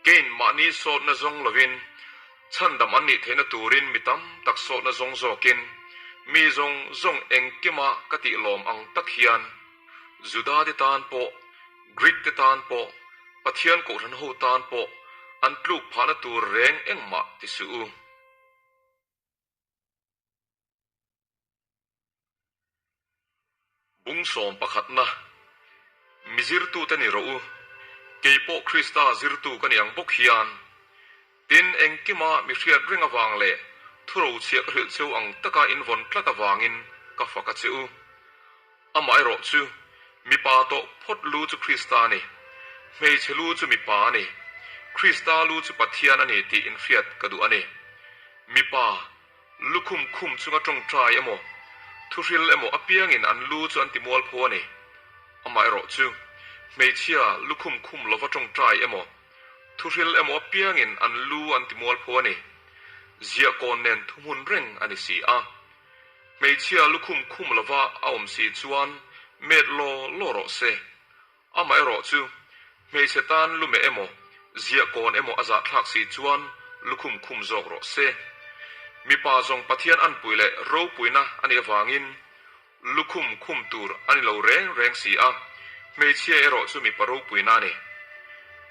Kein mahni sawtna zawng lovin chhandam an nih theihna turin mi tam tak sawtna zawng zawkin mi zawng zawng engkima ka tih lawm ang tak hian Juda te tan pawh, Greek te tan pawh, Pathian kohhran ho tan pawh an tluk phahna tur reng engmah ti suh u. Bung sawm pakhatna, Mi zirtute ni rawh u, kei pawh Krista zirtu ka ni ang bawk hian. Tin, engkima mi hriat reng avang leh thuro chhiah ka hrilh cheu ang taka in vawn tlat avangin ka fak a che u. Amaherawhchu, mipa tawh phawt lu chu Krista a ni. Hmeichhe lu chu mipa a ni. Krista lu chu Pathian a ni tih inhriat ka duh a ni. Mipa, lukhum khum chunga tawngtai emaw, thuhril emaw apiangin an lu chu an ti mualpho a ni. Amaherawhchu, hmeichhia lukhum khum lova tawngtai emaw, thuhril emaw apiangin an lu an ti mualpho a ni. Ziahkawn nen thuhmun reng a ni si a. Hmeichhia lukhum khum lova a awm si chuan met law law rawh se. Amaherawhchu, hmeichhe tan lumeh emaw, ziahkawn emaw a zahthlak si chuan lukhum khum zawk rawh se. Mipa zawng Pathian anpui leh ropuina a nih avangin lukhum khum tur a ni lo reng reng si a, hmeichhia erawh chu mipa ropuina a ni.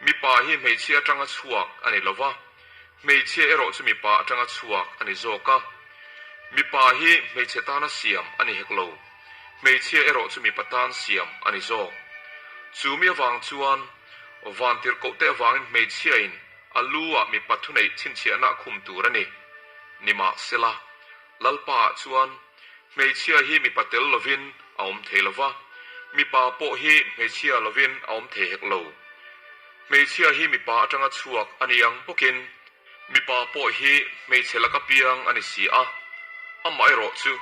Mipa hi hmeichhia atanga chhuak a ni lova, Hmeichhia erawh chu mipa atanga chhuak a ni zawk a. Mipa hi hmeichhe tana siam a ni hek lo. Hmeichhia erawh chu mipa tan siam a ni zawk. Chu mi avang chuan vantirhkohte avangin hmeichhiain a lu ah mipa thuneih chhinchhiahna a khum tur a ni. Nimahsela, Lalpa ah chuan hmeichhia hi mipa tel lovin a awm thei lo va, mipa pawh hi hmeichhia lovin a awm thei hek lo. Hmeichhia hi mipa atanga chhuak a ni ang bawkin mipa pawh hi hmeichhe laka piang a ni si a, amaherawh chu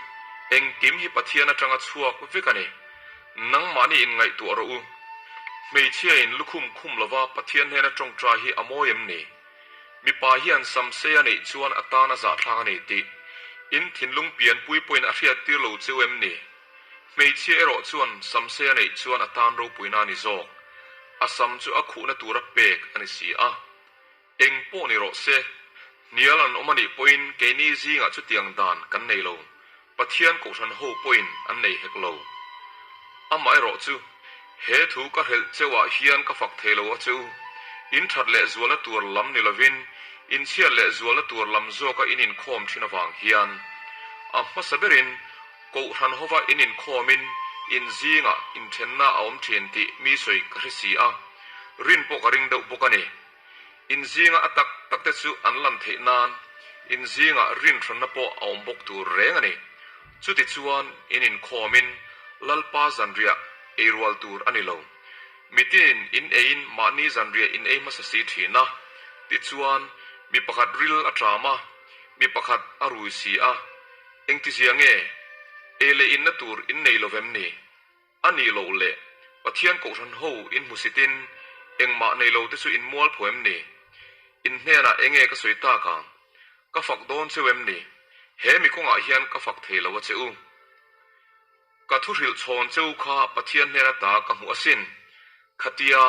engkim hi Pathian atanga chhuak vek a ni. Nangmahni inngaihtuah rawh u. Hmeichhiain lukhum khum lova Pathian hnena tawngtai hi a mawi em ni? Mipa hian samsei a neih chuan a tan a zahthlak a ni tih in thinlung pianpui pawhin a hriattir lo cheu em ni? Hmeichhia erawh chuan samsei a neih chuan a tan ropuina a ni zawk. A sam chu a khuhna tura pek a ni si a. Eng pawh ni rawh se, hnial an awm a nih pawhin keini zingah chutiang dan kan nei lo. Pathian kohhran ho pawhin an nei hek lo. Amaherawh chu, he thu ka hrelh cheuhah hian ka fak thei lo a che u. In that leh zualna tur lam ni lovin, in chhiat leh zualna tur lam zawka in inkhawm thin avang hian a hmasa berin Kohhran hova in inkhawmin in zingah inthenna a awm thin tih mi sawi ka hre si a, rin pawh ka ring deuh bawk a ni. In zinga a tak tak te chu an lan theih nan in zingah rinhranna pawh a awm bawk tur reng a ni. Chuti chuan in inkhawmin Lalpa zanriah ei rual tur a ni lo. Mitin in eiin mahni zanriah in ei hmasa si thin a, tichuan mi pakhat ril a ṭam a, mi pakhat a rui si a, Engtizia nge? Ei leh inna tur in nei lo vem ni? A nih loh leh Pathian kohhran ho in hmusitin engmah nei lo te chu in mual pho em ni? In hnenah enge ka sawi tak ang? Ka fak dawn cheu em ni? He mi kawngah hian ka fak thei lo a che u. Ka thu hrilh chhawn cheu kha Pathian hnen ata ka hmuh asin. Khatia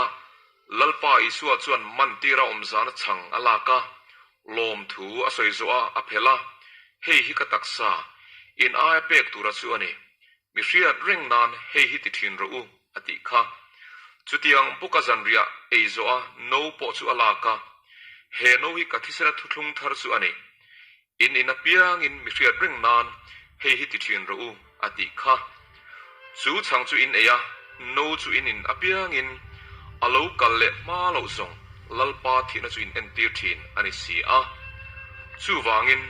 Lalpa Isua chuan mantira awm zana chhang a lak a, lawmthu a sawi zawh a, a phelh a, Hei hi ka taksa, in aia pek tura chu a ni. Mi hriat reng nan hei hi ti thin rawh u, a tih kha. Chutiang bawka zanriah ei zawh a no pawh chu a lak a, He no hi ka thisena thuthlung thar chu a ni. In in apiangin mi hriat reng nan hei hi ti thin rawh u, a tih kha. Chu chhang chu in ei a, no chu in in apiangin a lo kal leh hma loh zawng Lalpa thihna chu in entir thin a ni si a. Chuvangin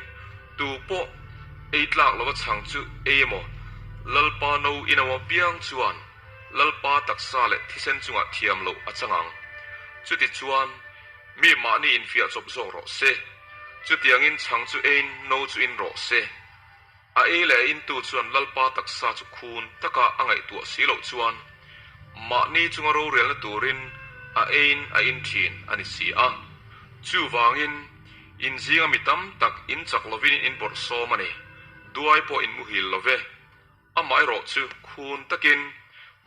tu pawh ei tlak lova chhang chu ei emaw, Lalpa no in emaw apiang chuan Lalpa taksa leh thisen chungah thiam loh a chang ang. Chutichuan mi mahni infiah chawp zawk rawh se. Chutiangin chhang chu eiin no chu in rawh se. A ei leh a intu chuan Lalpa taksa chu khun taka a ngaihtuah si loh chuan mahni chunga rorelna turin a eiin a in thin a ni si a. Chuvangin in zinga mi tam tak in chak lovin in bawrhsawm a ni. Duai pawh in muhil lo ve. Amaherawh chu khun takin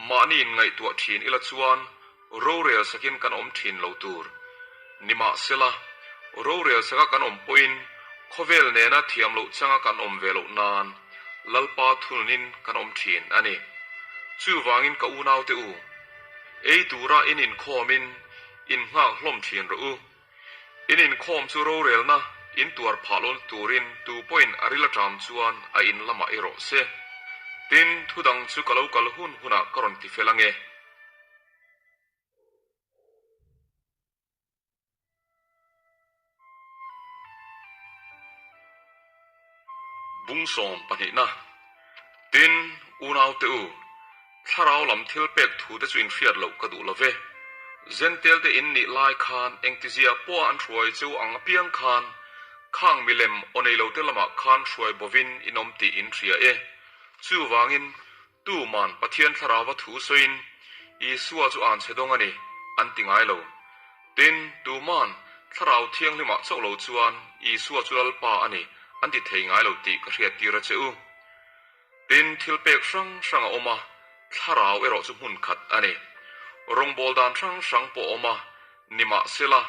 mahni in ngaihtuah thin ila chuan rorel sakin kan awm thin lo tur. Nimahsela, rorel saka kan awm pawhin khawvel nena thiam loh changa kan awm ve loh nan Lalpa thununin kan awm thin a ni. Chuvangin ka unaute u, ei tura in inkhawmin in nghak hlawm thin rawh u. In inkhawm chu rorelna in tuar phah lawn turin tu pawhin a ril aṭam chuan a in lamah i rawh se. Tin, thu dang chu ka lo kal hun hunah ka rawn ti fel ange. Bung sawm pahnihna. Tin, unaute u. Thlarau lam thil pek thu te chu in hriat loh ka duh lo ve. Zentel te in nih lai khan engtizia pawha an hruai cheu ang apiang khan khang milem aw nei lo te lamah khan hruai bovin in awm tih in hria e. Chuvangin tuman Pathian Thlarauva thu sawiin Isua chu an chhe dawng a ni an ti ngai lo. Tin, tuman Thlarau Thianghlimah chauh lo chuan Isua chu Lalpa a ni an ti thei ngai lo tih ka hriattir a che u. Tin, thil pek hrang hrang a awm a, thlarau erawh chu hmun khat a ni. Rawngbâwl dan hrang hrang pawh a awm a, nimahsela,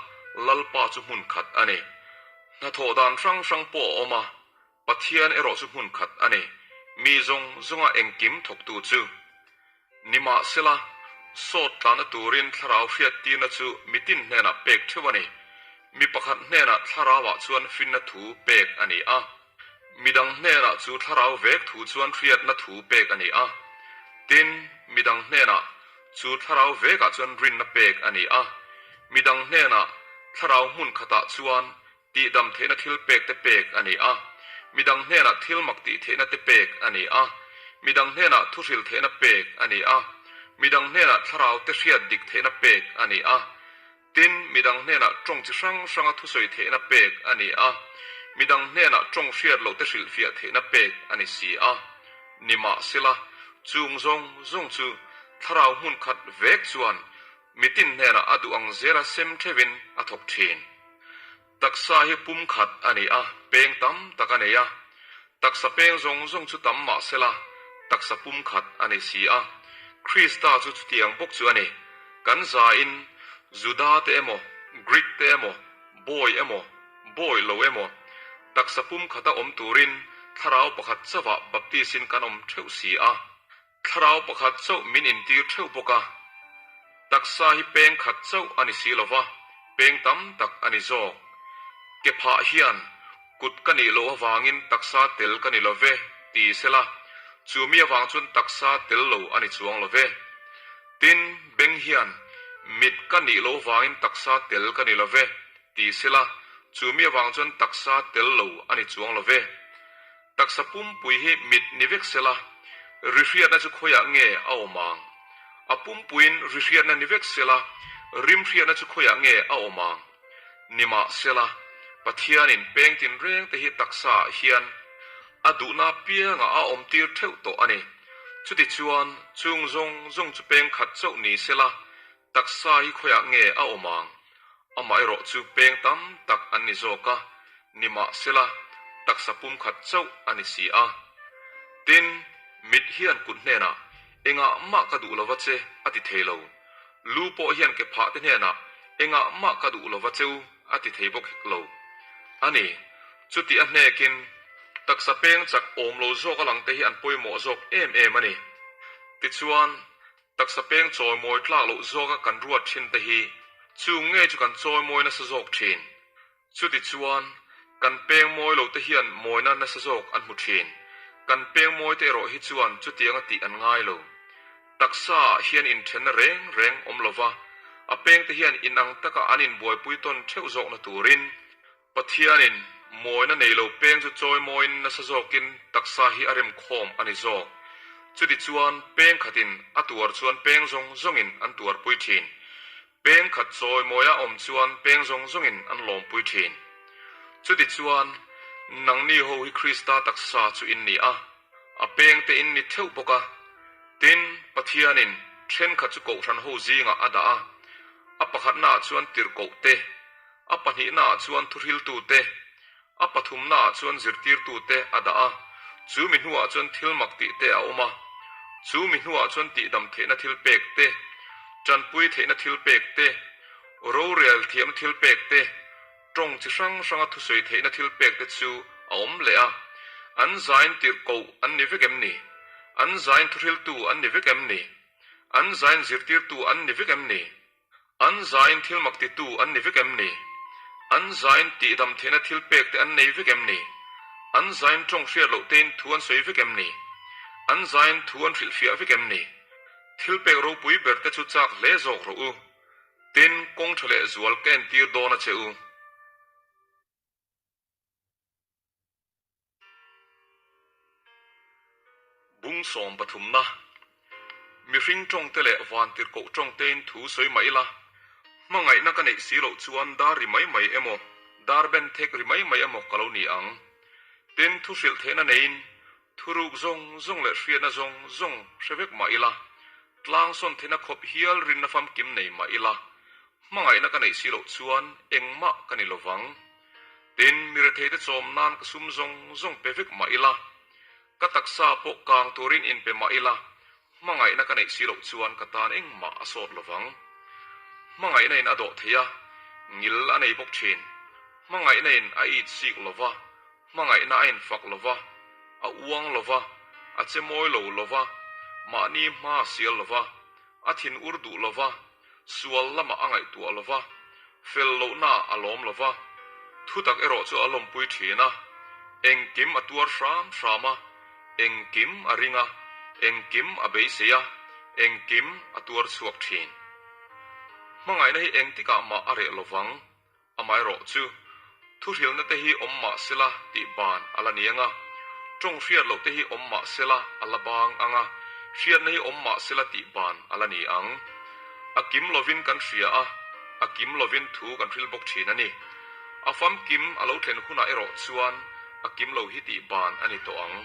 Lalpa chu hmun khat a ni. Hnathawh dan hrang hrang pawh a awm a, Pathian erawh chu hmun khat a ni, mi zawng zawnga engkim thawktu chu. Nimahsela, sawt tlana turin thlarau hriattirna chu mitin hnenah pek theuh a ni. Mi pakhat hnenah thlarauah chuan finna thu pek a ni a. Midang hnenah chu thlarau vek thu chuan hriatna thu pek a ni a. Tin, midang hnenah chu thlarau vekah chuan rinna pek a ni a. Midang hnenah thlarau hmun khatah chuan Tihdam theihna thil pek te pek a ni a, midang hnenah thil mak tih theihna te pek a ni a, midang hnenah thuhril theihna pek a ni a, midang hnenah thlarau te hriat dik theihna pek a ni a, tin, midang hnenah tawng chi hrang hranga thusawi theihna pek a ni a, midang hnenah tawng hriat loh te hrilhfiah theihna pek a ni si a. Nimahsela, chung zawng zawng chu thlarau hmun khat vek chuan Mitin hnenah a duh ang zela sem theuhin a thawk thin. Taksa hi pum khat a ni a, peng tam tak a nei a. Taksa peng zawng zawng chu tam mah sela, taksa pum khat a ni si a. Krista chu chutiang bawk chu a ni. Kan zain Juda te emaw, Greek te emaw, bawi emaw, bawi lo emaw, taksa pum khata awm turin thlarau pakhat chauhah baptisin kan awm theuh si a. Thlarau pakhat chauh min intir theuh bawk a, taksa hi peng khat chauh a ni si lo va, peng tam tak a ni zawk. Ke phah hian kut ka nih loh avangin taksa tel ka ni lo ve ti sela, chu mi avang chuan taksa tel lo a ni chuang lo ve. Tin, beng hian mit ka nih loh avangin taksa tel ka ni lo ve ti sela, chu mi avang chuan taksa tel lo a ni chuang lo ve. Taksa pumpui hi mit ni vek sela, ri hriatna chu khawiah nge a awm ang? A pumpuiin ri hriatna ni vek sela, rim hriatna chu khawiah nge a awm ang? Nimahsela, Pathianin peng tinreng te hi taksaah hian a duhna apiangah a awmtir theuh tawh a ni. Chutichuan, chung zawng zawng chu peng khat chauh ni sela, Taksa hi khawiah nge a awm ang? Amaherawh chu peng tam tak an ni zawk a, nimahsela taksa pum khat chauh a ni si a. Tin, mit hian kut hnenah, Engah mah ka duh lova che, a ti thei lo. Lu pawh hian ke phah te hnenah, Engah mah ka duh lova cheu, a ti thei bawk hek lo. A ni, chuti a hnekin taksa peng chak awm lo zawk a lang te hi an pawimawh zawk em em a ni. Tichuan, Taksa peng chawimawi tlak loh zawka kan ruat thin te hi chung ngei chu kan chawimawi nasa zawk thin. Chuti chuan kan peng mawi lo te hian mawina nasa zawk an hmu thin. Kan peng mawi te erawh hi chuan chutianga tih an ngai lo. Taksa ah hian inthenna reng reng awm lova, a peng te hian inang taka an inbuaipui tawn theuh zawkna turin Pathianin mawina nei lo peng chu chawimawiin nasa zawkin taksa hi a remkhawm a ni zawk. Chuti chuan peng khatin a tuar chuan peng zawng zawngin an tuarpui thin. Peng khat chawimawia awm chuan peng zawng zawngin an lawmpui thin. Chuti chuan nangni ho hi Krista taksa chu in ni a, a pengte in ni theuh bawk a. Tin, Pathianin thenkhat chu kohhran ho zingah a dah a, a pakhatnaah chuan tirhkoh te, A pahnihnaah chuan thuhriltute, a pathumnaah chuan zirtirtute a dah a, chu mi hnuah chuan thil mak tihte a awm a, chu mi hnuah chuan tihdam theihna thil pek te, tanpui theihna thil pek te, rorel thiamna thil pek te, tawng chi hrang hranga thusawi theihna thil pek te chu a awm leh a. An zain tirhkoh an ni vek em ni? An zain thuhriltu an ni vek em ni? An zain zirtirtu an ni vek em ni? An zain thil mak titu an ni vek em ni? An zain tihdam theihna thil pek te an nei vek em ni? An zain tawng hriat loh tein thu an sawi vek em ni? An zain thu an hrilhfiah vek em ni? Thil pek ropui ber te chu chak hle zawk rawh u. Tin, kawng tha leh zual ka entir dawn a che u. Bung sawm pathumna. Mihring tawngte leh vantirhkoh tawngtein thu sawi mah ila, hmangaihna ka neih si loh chuan dar ri mai mai emaw, dar ben thek ri mai mai emaw ka lo ni ang. Tin, thu hrilh theihna neiin thuruk zawng zawng leh hriatna zawng zawng hre vek mah ila, tlang sawn theihna khawp hial rinna famkim nei mah ila, hmangaihna ka neih si loh chuan engmah ka ni lovang. Tin, mi retheite chawm nan ka sum zawng zawng pe vek mah ila, Ka taksa pawh kang turin inpe mah ila, hmangaihna ka neih si loh chuan ka tan engmah a sawt lovang. Hmangaihna in a dawh thei a, ngil a nei bawk thin. Hmangaihna in a it sik lova, hmangaihna a infak lova, a uang lova, a che mawi lo lova, mahni hma a sial lova, a thin ur duh lova, sual lamah a ngaihtuah lova, fel lohnaah a lawm lova, thutak erawh chu a lawmpui thin a, engkim a tuar hram hram a, engkim a ring a, engkim a beisei a, engkim a tuar chhuak thin. Hmangaihna hi engtikah mah a reh lovang. Amaherawh chu, thuhrilna te hi awm mah sela tih ban a la ni ang a, tawng hriat loh te hi awm mah sela a la bang ang a, hriatna hi awm mah sela tih ban a la ni ang. A kim lovin kan hria a, a kim lovin thu kan hril bawk thin a ni. A famkim a lo thlen hunah erawh chuan a kim lo hi tih ban a ni tawh ang.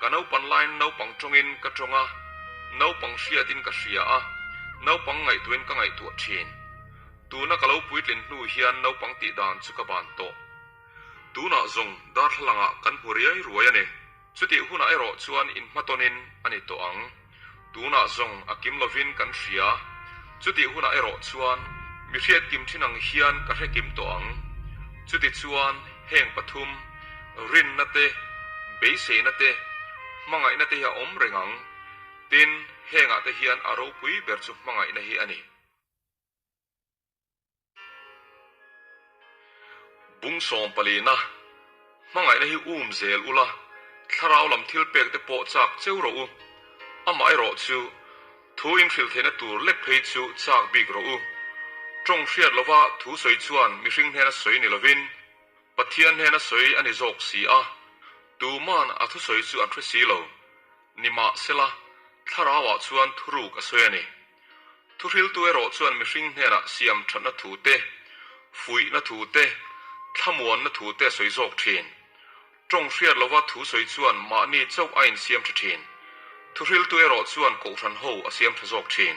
Ka naupan laiin naupang tawngin ka tawng a, naupang hriatin ka hria a, naupang ngaihtuahin ka ngaihtuah thin. Tuna ka lo puitlin hnu hian naupang tih dan chu ka ban tawh. Tunah zawng darthlalangah kan hmu riai ruai a ni. Chutih hunah erawh chuan inhmatawnin a ni tawh ang. Tunah zawng a kim lovin kan hria. Chutih hunah erawh chuan mi hriat kim thin ang hian ka hre kim tawh ang. Chuti chuan heng pathum, rinna te, beiseina te, hmangaihna te hi a awm reng ang. Tin, hengah te hian a ropui ber chu hmangaihna hi a ni. Bung sawm palina, Hmangaihna hi um zel ula, thlarau lam thil pek te pawh chak cheu rawh u. Amaherawh chu, thu inhrilh theihna tur lek phei chu chak bik rawh u. Tawng hriat lova thu sawi chuan mihring hnena sawi ni lovin, Pathian hnena sawi a ni zawk si a, tuman a thusawi chu an hre si lo. Nimahsela, thlarauah chuan thuruk a sawi a ni. Thuhriltu erawh chuan mihring hnenah siam thatna thu te, fuihna thu te, thlamuanna thu te a sawi zawk thin. Tawng hriat lova thu sawi chuan mahni chauh a insiam tha thin. Thuhriltu erawh chuan kohhran ho a siam tha zawk thin.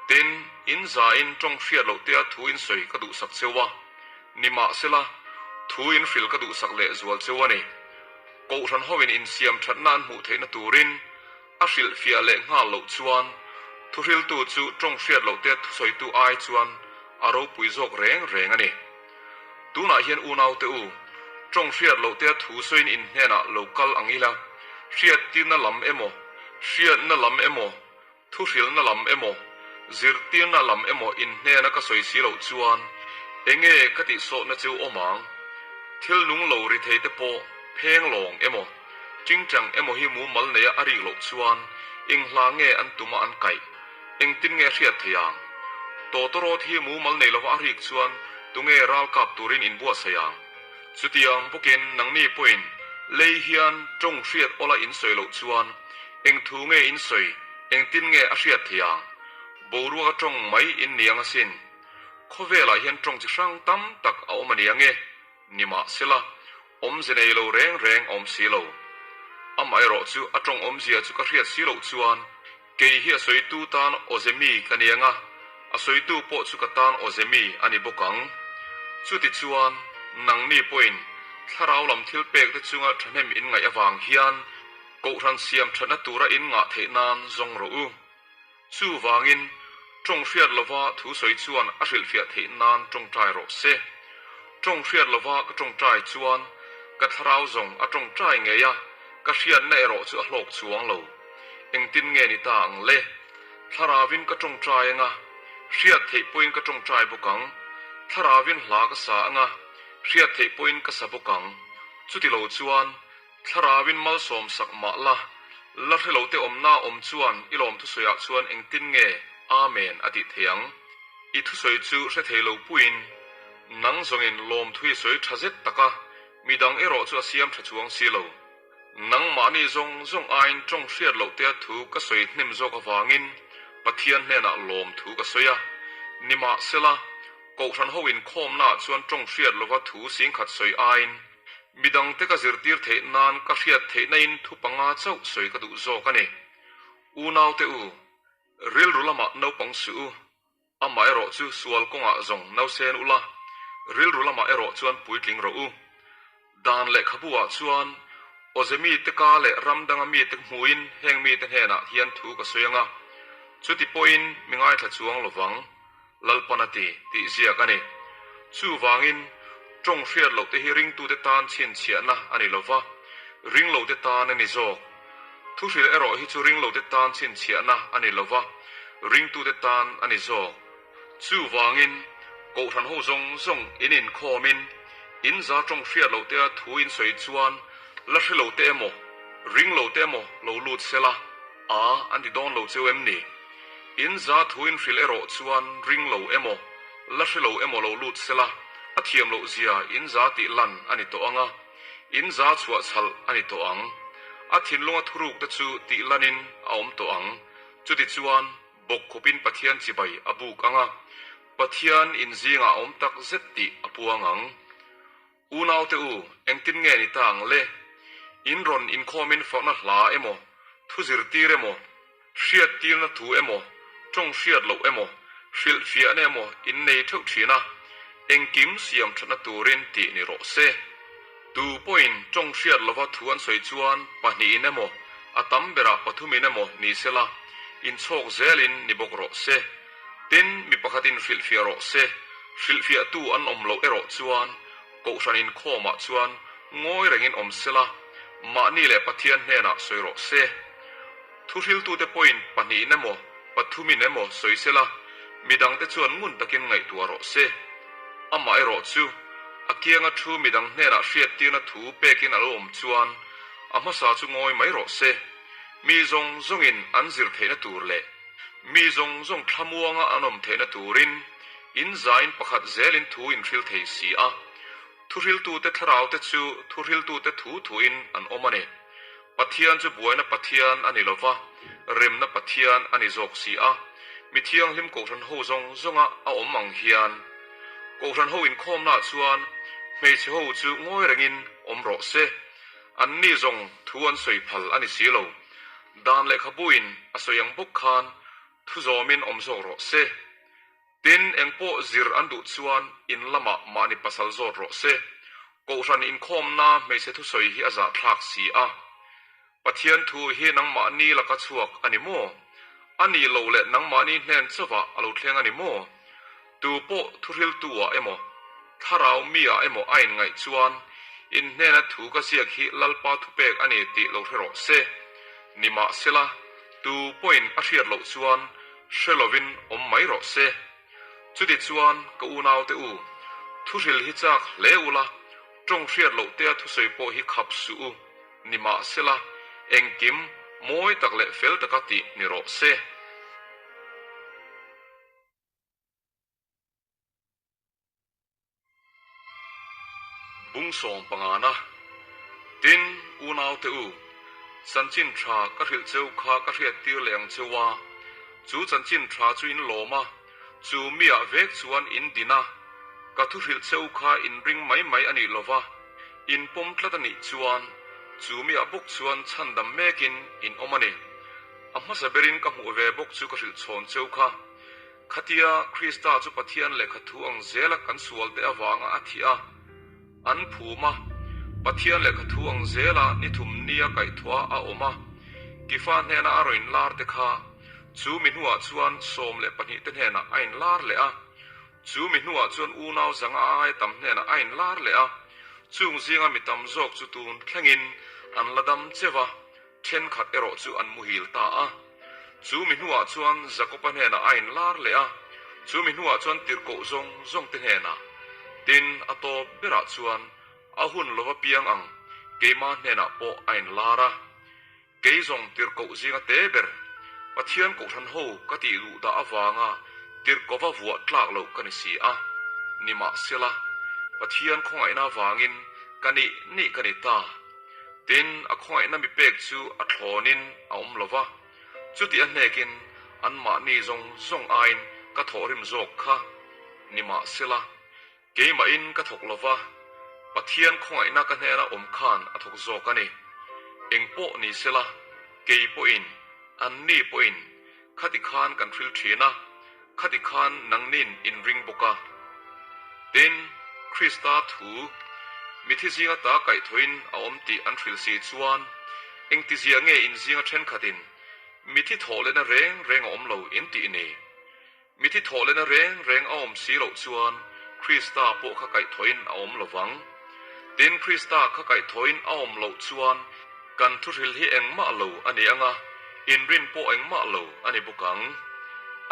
Tin, in zain tawng hriat loh tea thu in sawi ka duhsak cheu a, nimahsela, thu in hrilh ka duhsak lehzual cheu a ni. Kohhran hoin insiam thatna an hmuh theihna turin a hrilhfiah leh nghal loh chuan thuhriltu chu tawng hriat loh te thusawitu ai chuan a ropui zawk reng reng a ni. Tunah hian unaute u, tawng hriat loh te thu sawiin in hnenah lo kal ang ila, hriattirna lam emaw, hriatna lam emaw, Thuhrilna lam emaw, zirtirna lam emaw in hnena ka sawi si loh chuan enge ka tihsawhna chu awm ang? Thil nung lo ri thei te pawh pheng lawng emaw, tingtang emaw hi mumal neia a rik loh chuan eng hla nge an tuma an kaih? Engtin nge a hriat thei ang? Tawtawrawt hi mumal nei lova a rik chuan tunge ral kap turin inbuatsaih ang? Chutiang bawkin nangni pawhin lei hian tawng hriat awla in sawi loh chuan Eng thu nge in sawi, engtin nge a hriat thei ang? Boruak a tawng mai in ni ang asin. Khawvelah hian tawng chi hrang tam tak a awm a ni ang e. Nimahsela, awmze nei lo reng reng a awm si lo. Amaherawh chu a tawng awmzia chu ka hriat si loh chuan kei hi a sawitu tan awze mi ka ni ang a, a sawitu pawh chu ka tan awze mi a ni bawk ang. Chutichuan, nangni pawhin thlarau lam thil pekte chunga thahnem in ngaih avang hian Kohhran siam thatna tura in ngah theih nan zawng rawh u. Chuvangin, tawng hriat lova thu sawi chuan a hrilhfiah theih nan tawngtai rawh se. Tawng hriat lova ka tawngtai chuan ka thlarau zawng a tawngtai ngei a, ka hriatna erawh chu a hlawk chuang lo. Engtin nge ni ta ang le? Thlarauvin ka tawngtai anga, hriat theih pawhin ka tawngtai bawk ang. Thlarauvin hla ka sa anga, hriat theih pawhin ka sa bawk ang. Chutilo chuan, Thlarauin malsawm sak mah la, la hre lo te awmna awm chuan i lawm thusawiah chuan engtin nge Amen a tih thei ang? I thusawi chu hre thei lo puiin nang zawngin lawmthu i sawi tha zet tak a, midang erawh chu a siam tha chuang si lo. Nangmahni zawng zawng aiin tawng hriat loh tea thu ka sawi hnem zawk avangin Pathian hnenah lawm thu ka sawi a. Nimahsela, Kohhran ho inkhawmnaah chuan tawng hriat lova thu singkhat sawi aiin midangte ka zirtir theih nan ka hriat theihnain thu panga chauh sawi ka duh zawk a ni. Unaute u, rilru lamah naupang suh u, Amah erawh chu sual kawngah zawng nausen ula, rilru lamah erawh chuan puitling rawh u. Dan lehkhabu ah chuan awze mite ka leh ram danga mite hmuin heng mite hnenah hian thu ka sawi anga, chuti pawhin mi ngaithla chuang lovang, Lalpan a ti, tih ziak a ni. Chuvangin, tawng hriat loh te hi ringtute tan chhinchhiahna a ni lova, ringlote tan a ni zawk. Thuhril erawh hi chu ringlote tan chhinchhiahna a ni lova, ringtute tan a ni zawk. Chuvangin, Kohhran ho zawng zawng in inkhawmin, in za tawng hriat loh tea thu in sawi chuan la hre lo te emaw, ring lo te emaw lo lut sela, a an ti dawn lo cheu em ni? In za thu in hrilh erawh chuan ring lo emaw, la hre lo emaw lo lut sela, a thiam loh zia in za tih lan a ni tawh ang a. In za chhuah chhalh a ni tawh ang. A thinlunga thuruk te chu tih lanin a awm tawh ang. Chutichuan, bawkkhupin Pathian chibai a buk ang a, Pathian in zingah a awm tak zet tih a puang ang. Unaute u, engtin nge ni ta ang le? In rawn inkhawmin fakna hla emaw, thu zirtir emaw, Hriattirna thu emaw, tawng hriat loh emaw, hrilhfiahna emaw in nei theuh thin a, engkim siam thatna turin tih ni rawh se. Tu pawhin tawng hriat lova thu an sawi chuan pahnihin emaw, a tam berah pathumin emaw ni sela, inchhawk zelin ni bawk rawh se. Tin, mi pakhatin hrilhfiah rawh se. Hrilhfiahtu an awm loh erawh chuan Kohhran inkhawmah chuan ngawi rengin awm sela, mahni leh Pathian hnenah sawi rawh se. Thuhriltute pawhin pahnihin emaw, pathumin emaw sawi sela, midangte chuan ngun takin ngaihtuah rawh se. Amah erawh chu, a kianga thu midang hnenah hriattirna thu pekin a lo awm chuan, a hmasa chu ngawi mai rawh se. Mi zawng zawngin an zir theihna tur leh mi zawng zawng thlamuanga an awm theihna turin in zain pakhat zelin thu in hril thei si a. Thuhriltute thlaraute chu thuhriltute thu thuin an awm a ni. Pathian chu buaina Pathian a ni lo va, remna Pathian a ni zawk si a. Mi thianghlim Kohhran ho zawng zawnga a awm ang hian Kohhran ho inkhawmnaah chuan hmeichhe ho chu ngawi rengin awm rawh se. Anni zawng thu an sawi phal a ni si lo. Dan lehkhabuin a sawi ang bawk khan thu zawmin awm zawk rawh se. Tin, engpawh zir an duh chuan in lamah mahni pasal zawt rawh se. Kohhran inkhawmna hmeichhe thusawi hi a zahthlak si a. Pathian thu hi nangmahni laka chhuak a ni maw? A nih loh leh nangmahni hnen chauhah a lo thleng a ni maw? Tu pawh thuhriltu-ah emaw, thlarau mi-ah emaw a inngaih chuan in hnena thu ka ziak hi Lalpa thupek a ni tih lo hre rawh se. Nimahsela, tu pawhin a hriat loh chuan hre lovin awm mai rawh se. Chutichuan, ka unaute u, thuhril hi chak hle ula, tawng hriat loh tea thusawi pawh hi khap suh u. Nimahsela, engkim mawi tak leh fel taka tih ni rawh se. Bung sawm pangana, Tin, unaute u, chanchin tha ka hrilh cheu kha ka hriattir leh ang cheu a, chu chanchin tha chu in lawm a, chu miah vek chuan in din a, ka thu hrilh cheu kha in ring mai mai a nih lova, in pawm tlat a nih chuan chu miah bawk chuan chhandam mekin in awm a ni. A hmasa berin ka hmuh ve bawk chu ka hrilh chhawn cheu kha. Khatia Krista chu Pathian lehkha thu ang zela kan sualte avanga a thih a, an phum a, Pathian lehkha thu ang zela ni thum nia kaihthua a awm a, Kifa hnena a rawn inlar te kha, chu mi hnuah chuan 12 te hnenah a inlar leh a, chu mi hnuah chuan unau zanga aia tam hnenah a inlar leh a, chung zinga mi tam zawk chu tun thlengin an la dam cheu a. Thenkhat erawh chu an muhil ta a. Chu mi hnuah chuan Jakoba hnenah a inlar leh a, chu mi hnuah chuan tirhkoh zawng zawng te hnenah. Tin, a tawp berah chuan a hun lova piang ang keima hnenah pawh a inlar a. Kei zawng tirhkoh zinga te ber, Pathian kohhran ho ka tih duh dah avanga tirhkova vuah tlak loh ka ni si a. Nimahsela, Pathian khawngaihna avangin ka nih nih ka ni ta. Tin, a khawngaihna mi pek chu a thlawnin a awm lo va, chuti a hnekin anmahni zawng zawng aiin ka thawhrim zawk kha nimahsela, Keimahin ka thawk lo va, Pathian khawngaihna ka hnena awm khan a thawk zawk a ni. Eng pawh ni sela, kei pawhin, anni pawhin khati khan kan hril thin a, khati khan nangnin in ring bawk a. Tin, Krista thu, mithi zinga ta kaihthawhin a awm tih an hril si chuan, engtizia nge in zinga thenkhatin mithi thawh lehna reng reng a awm lo in tih ni? Mithi thawh lehna reng reng a awm si loh chuan Krista pawh kha kaihthawhin a awm lo vang. Tin, Krista kha kaihthawhin a awm loh chuan kan thuhril hi engmah lo a ni ang a, inrin pawh engmah lo a ni bawk ang.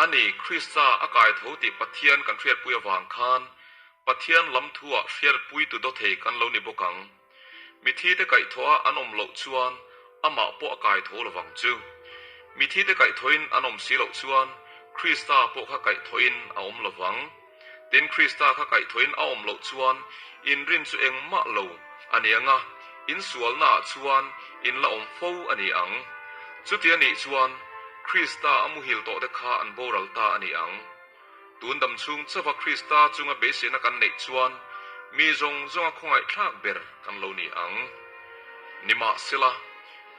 A ni, Krista a kaitho tih Pathian kan hriatpui avang khan Pathian lam thuah hriatpuitu dawthei kan lo ni bawk ang. Mithite kaihthawh a an awm loh chuan amah pawh a kaitho lovang chu. Mithite kaihthawhin an awm si loh chuan Krista pawh kha kaihthawhin a awm lovang. Tin, Krista kha kaihthawhin a awm loh chuan inrin chu engmah lo a ni ang a, insualnaah chuan in la awm fo a ni ang. Chuti a nih chuan Krista a muhil tawhte kha an boral ta a ni ang. Tun dam chhung chauha Krista chunga beiseina kan neih chuan mi zawng zawnga khawngaihthlak ber kan lo ni ang. Nimahsela,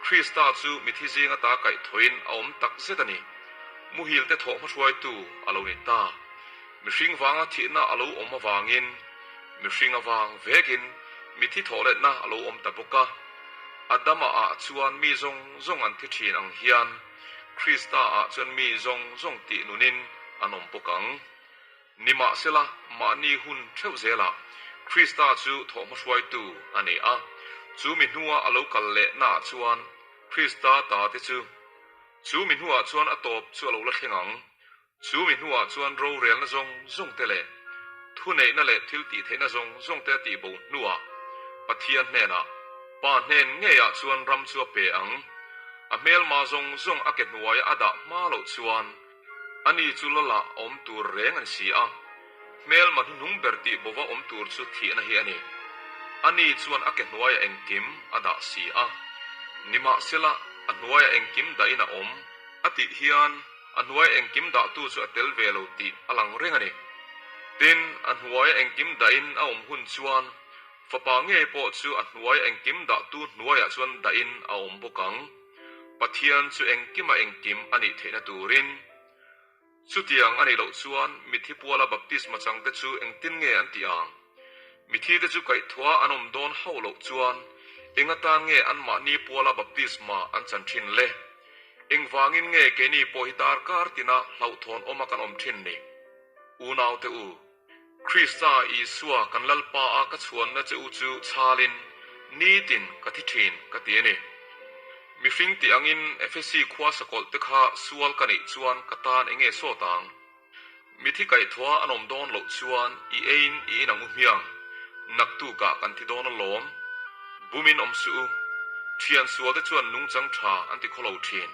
Krista chu mithi zing ata kaihthawhin a awm tak zet a ni. Muhilte thawh hmahruaitu a lo ni ta. Mihring vanga thihna a lo awm avangin, mihring avang vekin mithi thawhletna a lo awm ta bawk a. Adama ah chuan mi zawng zawng an thi thin ang hian, Krista ah chuan mi zawng zawng tih nunin an awm bawk ang. Nimahsela, mahni hun theuh zelah Krista chu thawhhmahruaitu a ni a, chu mi hnua a lo kal leh naah chuan Krista ta te chu, chu mi hnuah chuan a tawp chu a lo la thleng ang. Chu mi hnuah chuan rorelna zawng zawng te leh thuneihna leh thil tihtheihna zawng zawng te a tihbo hnuah Pathian hnenah, Pa hnen ngeiah chuan ram chu a pe ang. A hmelma zawng zawng a ke hnuaia a dah hma loh chuan ani chu lala awm tur reng a ni si a. Hmelma hnuhnung ber tihbova awm tur chu thihna hi a ni. Ani chuan a ke hnuaia engkim a dah si a. Nimahsela, a hnuaia engkim dahin a awm a tih hian, A hnuai engkim dahtu chu a tel ve lo tih a lang reng a ni. Tin, a hnuaia engkim dahin a awm hun chuan fapa ngei pawh chu a hnuaia engkim dahtu hnuaiah chuan dahin a awm bawk ang. Pathian chu engkima engkim a nih theihna turin. Chutiang a nih loh chuan mithi puala baptisma changte chu engtin nge an tih ang? Mithite chu kaihthua an awm dawn hauh loh chuan eng atan nge anmahni puala baptisma an chan thin le? Engvangin nge keini pawh hi darkar tina hlauhthawn awma kan awm thin ni? Unaute u, Krista Isua kan Lalpa a ka chhuanna che u chu chhalin nitin ka thi thin ka ti a ni. Mihring tih angin Efesi khua sakawlh te kha sual ka neih chuan ka tan enge sawt ang? Mithi kaihthawha an awm dawn loh chuan i eiin i in ang u hmiang, naktukah kan thi dawn alawm. Bumin awm suh u. Thian sualte chuan nungchang tha an ti khawlo thin.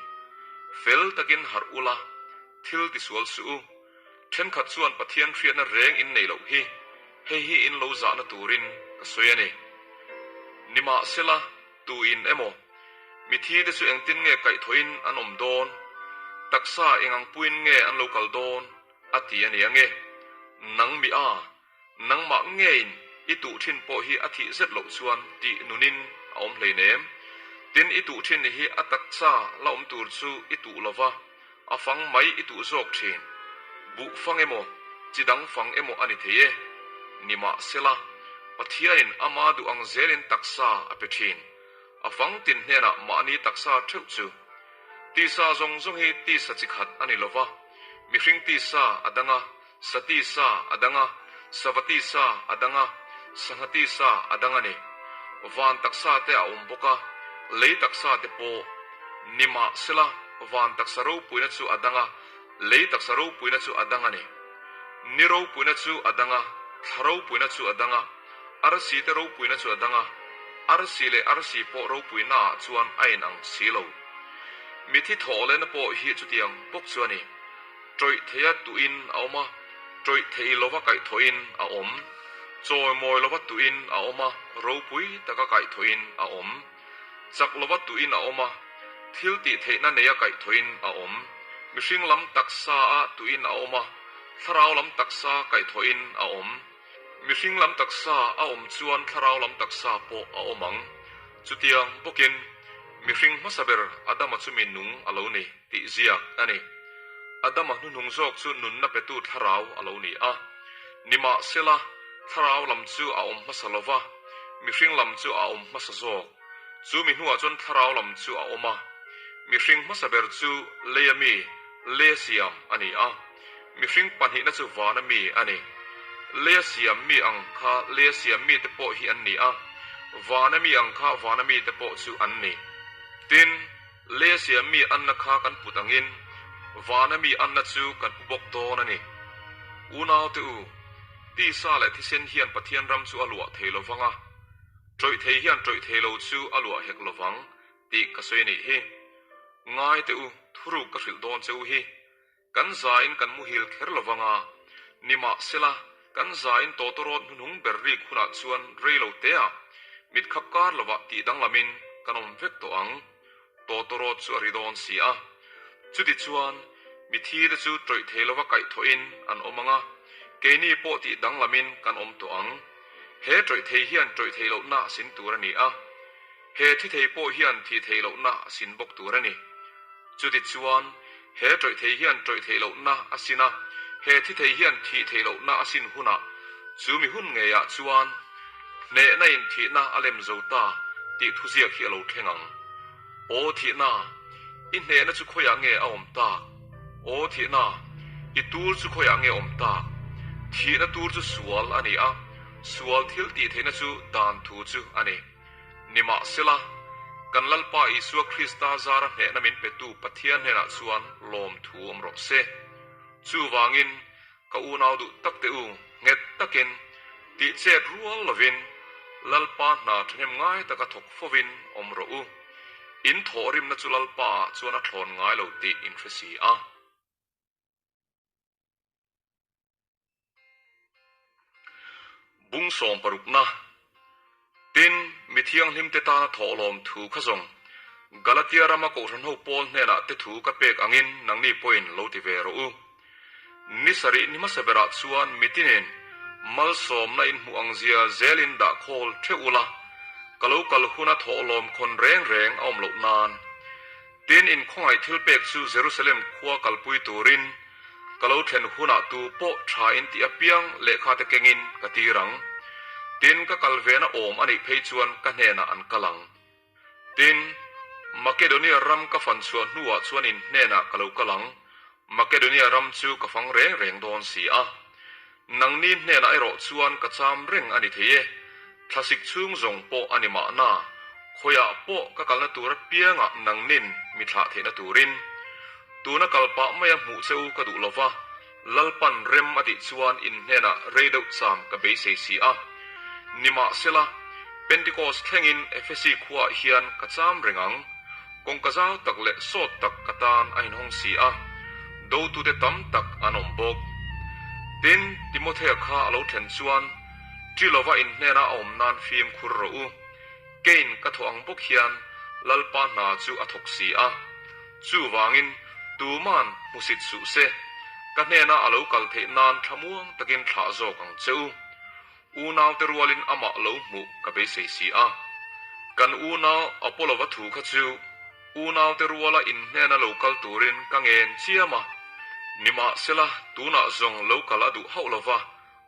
Fel takin harh ula, thil ti sual suh u. Thenkhat chuan Pathian hriatna reng in nei loh hi, hei hi in lo zahna turin ka sawi a ni. Nimahsela, Tu in emaw? Mithi te chu engtin nge kaihthawhin an awm dawn? Taksa eng ang puiin nge an lo kal dawn? a ti a ni ange. Nang mi a, nangmah ngeiin i tuh thin pawh hi a thih zet loh chuan tih nunin a awm hleinem. Tin, i tuh thin hi a taksa la awm tur chu i tuh lova, A fang mai i tuh zawk thin. Buh fang emaw, chi dang fang emaw a ni thei e. Nimahsela, Pathianin ama duh ang zelin taksa a pe thin. A fang tin hnenah mahni taksa theuh chu. Tisa zawng zawng hi tisa chi khat a ni lova, mihring tisa a dang a, sa tisa a dang a, sava tisa a dang a, sangha tisa a dang a ni. Van taksa te a awm bawk a, lei taksa te pawh. Nimahsela, van taksa ropuina chu a dang a, lei taksa ropuina chu a dang a ni. Ni ropuina chu a dang a, thla ropuina chu a dang a, arsi te ropuina chu a dang a, arsi leh arsi pawh ropuinaah chuan a inang si lo. Mithi thawhlehna pawh hi chutiang bawk chu a ni. Ṭawih theia tuhin a awm a, ṭawih thei lova kaihthawhin a awm. Chawimawi lova tuhin a awm a, ropui taka kaihthawhin a awm. Chak lova tuin a awm a, thil tih theihna neia kaihthawhin a awm. Mihring lam taksa a tuin a awm a, thlarau lam taksa kaihthawhin a awm. Mihring lam taksa a awm chuan thlarau lam taksa pawh a awm ang. Chutiang bawkin, mihring hmasa ber Adama chu mi nung a lo ni tih ziak a ni. Adama hnuhnung zawk chu nunna petu thlarau a lo ni a. Nimahsela, thlarau lam chu a awm hmasa lo va, mihring lam chu a awm hmasa zawk. Chu mi hnuah chuan thlarau lam chu a awm a. Mihring hmasa ber chu leia mi, le siam a ni a. Mihring pahnihna chu vana mi a ni. Leia siam mi ang kha leia siam mite pawh hi an ni a, vana mi ang kha vana mite pawh chu an ni. Tin, leia siam mi anna kha kan put angin vana mi anna chu kan pu bawk dawn a ni. Unaute u, tisa leh thisen hian Pathian ram chu a luah thei lo vang a, ṭawih thei hian ṭawih thei lo chu a luah hek lo vang tih ka sawi a nih hi. Ngai teh u, thuruk ka hrilh dawn che u hi. Kan zain kan muhil kher lo vang a, nimahsela, kan zain tawtawrawt hnuhnung ber rik hunah chuan rei lo teah mit khap kar lovah tih danglamin kan awm vek tawh ang. Tawtawrawt chu a ri dawn si a. Chutichuan, mithi te chu tawih thei lova kaihthawhin an awm ang a, keini pawh tih danglamin kan awm tawh ang. He tawih thei hian tawih thei lohna a sin tur a ni a. He thi thei pawh hian thih theih lohna a sin bawk tur a ni. Chutichuan, he tawih thei hian tawih theih lohna a sin a, he thi thei hian thih theih lohna a sin hunah, chu mi hun ngeiah chuan hnehna in thihna a lem zo ta tih thuziak hi a lo thleng ang. Aw thihna, i hnehna chu khawiah nge a awm tak? Aw thihna, i tur chu khawiah nge awm tak? Thihna tur chu sual a ni a, sual thil tih theihna chu dan thu chu a ni. Nimahsela, kan Lalpa Isua Krista zara hnehna min petu Pathian hnenah chuan lawmthu awm rawh se. Chuvangin, ka unau duh tak teh u, nghet takin, tih chet rual lovin, Lalpa hna thahnem ngai taka thawk fovin awm rawh u. In thawhrimna chu Lalpaah chuan a thlawn ngai lo tih in hre si a. Bung sawmparukna, Tin, mi thianghlimte tana thawhlawm thu kha zawng Galatia rama Kohhranho Paul hnenah te thu ka pek angin nangni pawhin lo ti ve rawh u. Ni sarih ni hmasa berah chuan mitinin malsawmna in hmuh ang zia zelin dah khawl theuh ula, ka lo kal huna thawhlawm khawn reng reng a awm loh nan. Tin, inkhawngaih thil pek chu Jerusalem khua kalpui turin ka lo thlen hunah tu pawh tha in tih apiang lehkha te kengin ka tir ang. Tin, ka kal vena awm a nih phei chuan ka hnenah an kal ang. Tin, Makedonia ram ka fan chhuah hnuah chuan in hnenah ka lo kal ang, Makedonia ram chu ka fang reng reng dawn si a. Nangni hnenah erawh chuan ka cham reng a ni thei e, thlasik chhung zawng pawh a ni mahna, khawiah pawh ka kalna tur apiangah nangnin mi thlah theihna turin. Tuna kal pah maia hmuh che u ka duh lova, Lalpan rem a tih chuan in hnenah rei deuh cham ka beisei si a. Nimahsela, Pentecost thlengin Efesi khuaah hian ka cham reng ang. Kawngka zau tak leh sawt tak ka tan a inhawng si a, dotute tam tak an awm bawk. Tin, Timothea kha a lo thlen chuan, Ṭi lova in hnena a awm nan fimkhur rawh u. Kein ka thawh ang bawk hian Lalpa hna chu a thawk si a. Chuvangin, tuman hmusit suh se, ka hnena a lo kal theih nan thlamuang takin thlah zawk ang che u. Unaute rualin amah lo hmuh ka beisei si a. Kan unau Apollo-va thu kha chu unaute ruala inhnena lo kal turin ka ngen chiam a. Nimahsela, tunah zawng lo kal a duh hauh lova,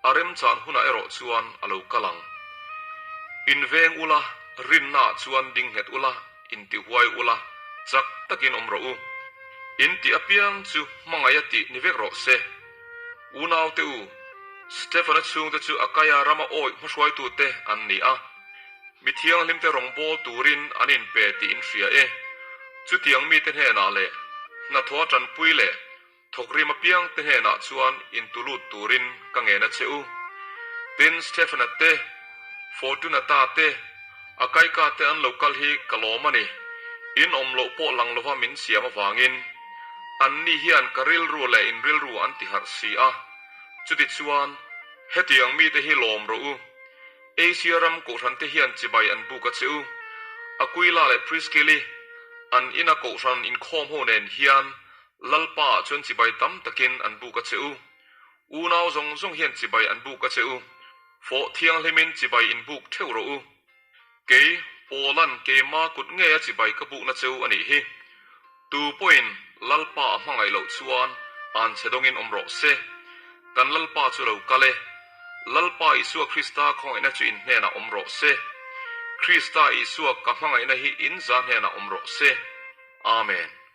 a remchan hunah erawh chuan a lo kal ang. Inveng ula, rinnaah chuan ding nghet ula, intihuai ula, chak takin awm rawh u. Intih apiang chu hmangaih a tih ni vek rawh se. Unaute u, Stefana chhungte chu Akaia rama awih hmahruaitute an ni a, mi thianghlimte rawngbâwl turin an inpe tih in hria e. Chutiang mite hnenah leh hnathawh a ṭanpui leh thawkrim apiangte hnenah chuan intulut turin ka ngen a che u. Tin, Stefana te, Fortunata te, Akaika te an lo kal hi ka lawm a ni. In awm loh pawh lang lova min siam avangin anni hian ka rilru leh in rilru an ti harh si a. Chutichuan, hetiang mite hi lawm rawh u. Asia ram kohhrante hian chibai an buk a che u. Aquila leh Priskili an ina kohhran inkhawm ho nen hian Lalpa ah chuan chibai tam takin an buk a che u. Unau zawng zawng hian chibai an buk a che u. Fawh thianghlimin chibai in buk theuh rawh u. Kei, Paula'n keima kut ngeia chibai ka bukna che u a nih hi. Tu pawhin Lalpa a hmangaih loh chuan an che dawngin awm rawh se. Kan Lalpa chu lo kal e. Lalpa Isua Krista khawngaihna chu in hnenah awm rawh se. Krista Isua ka hmangaihna hi in za hnenah awm rawh se. Amen.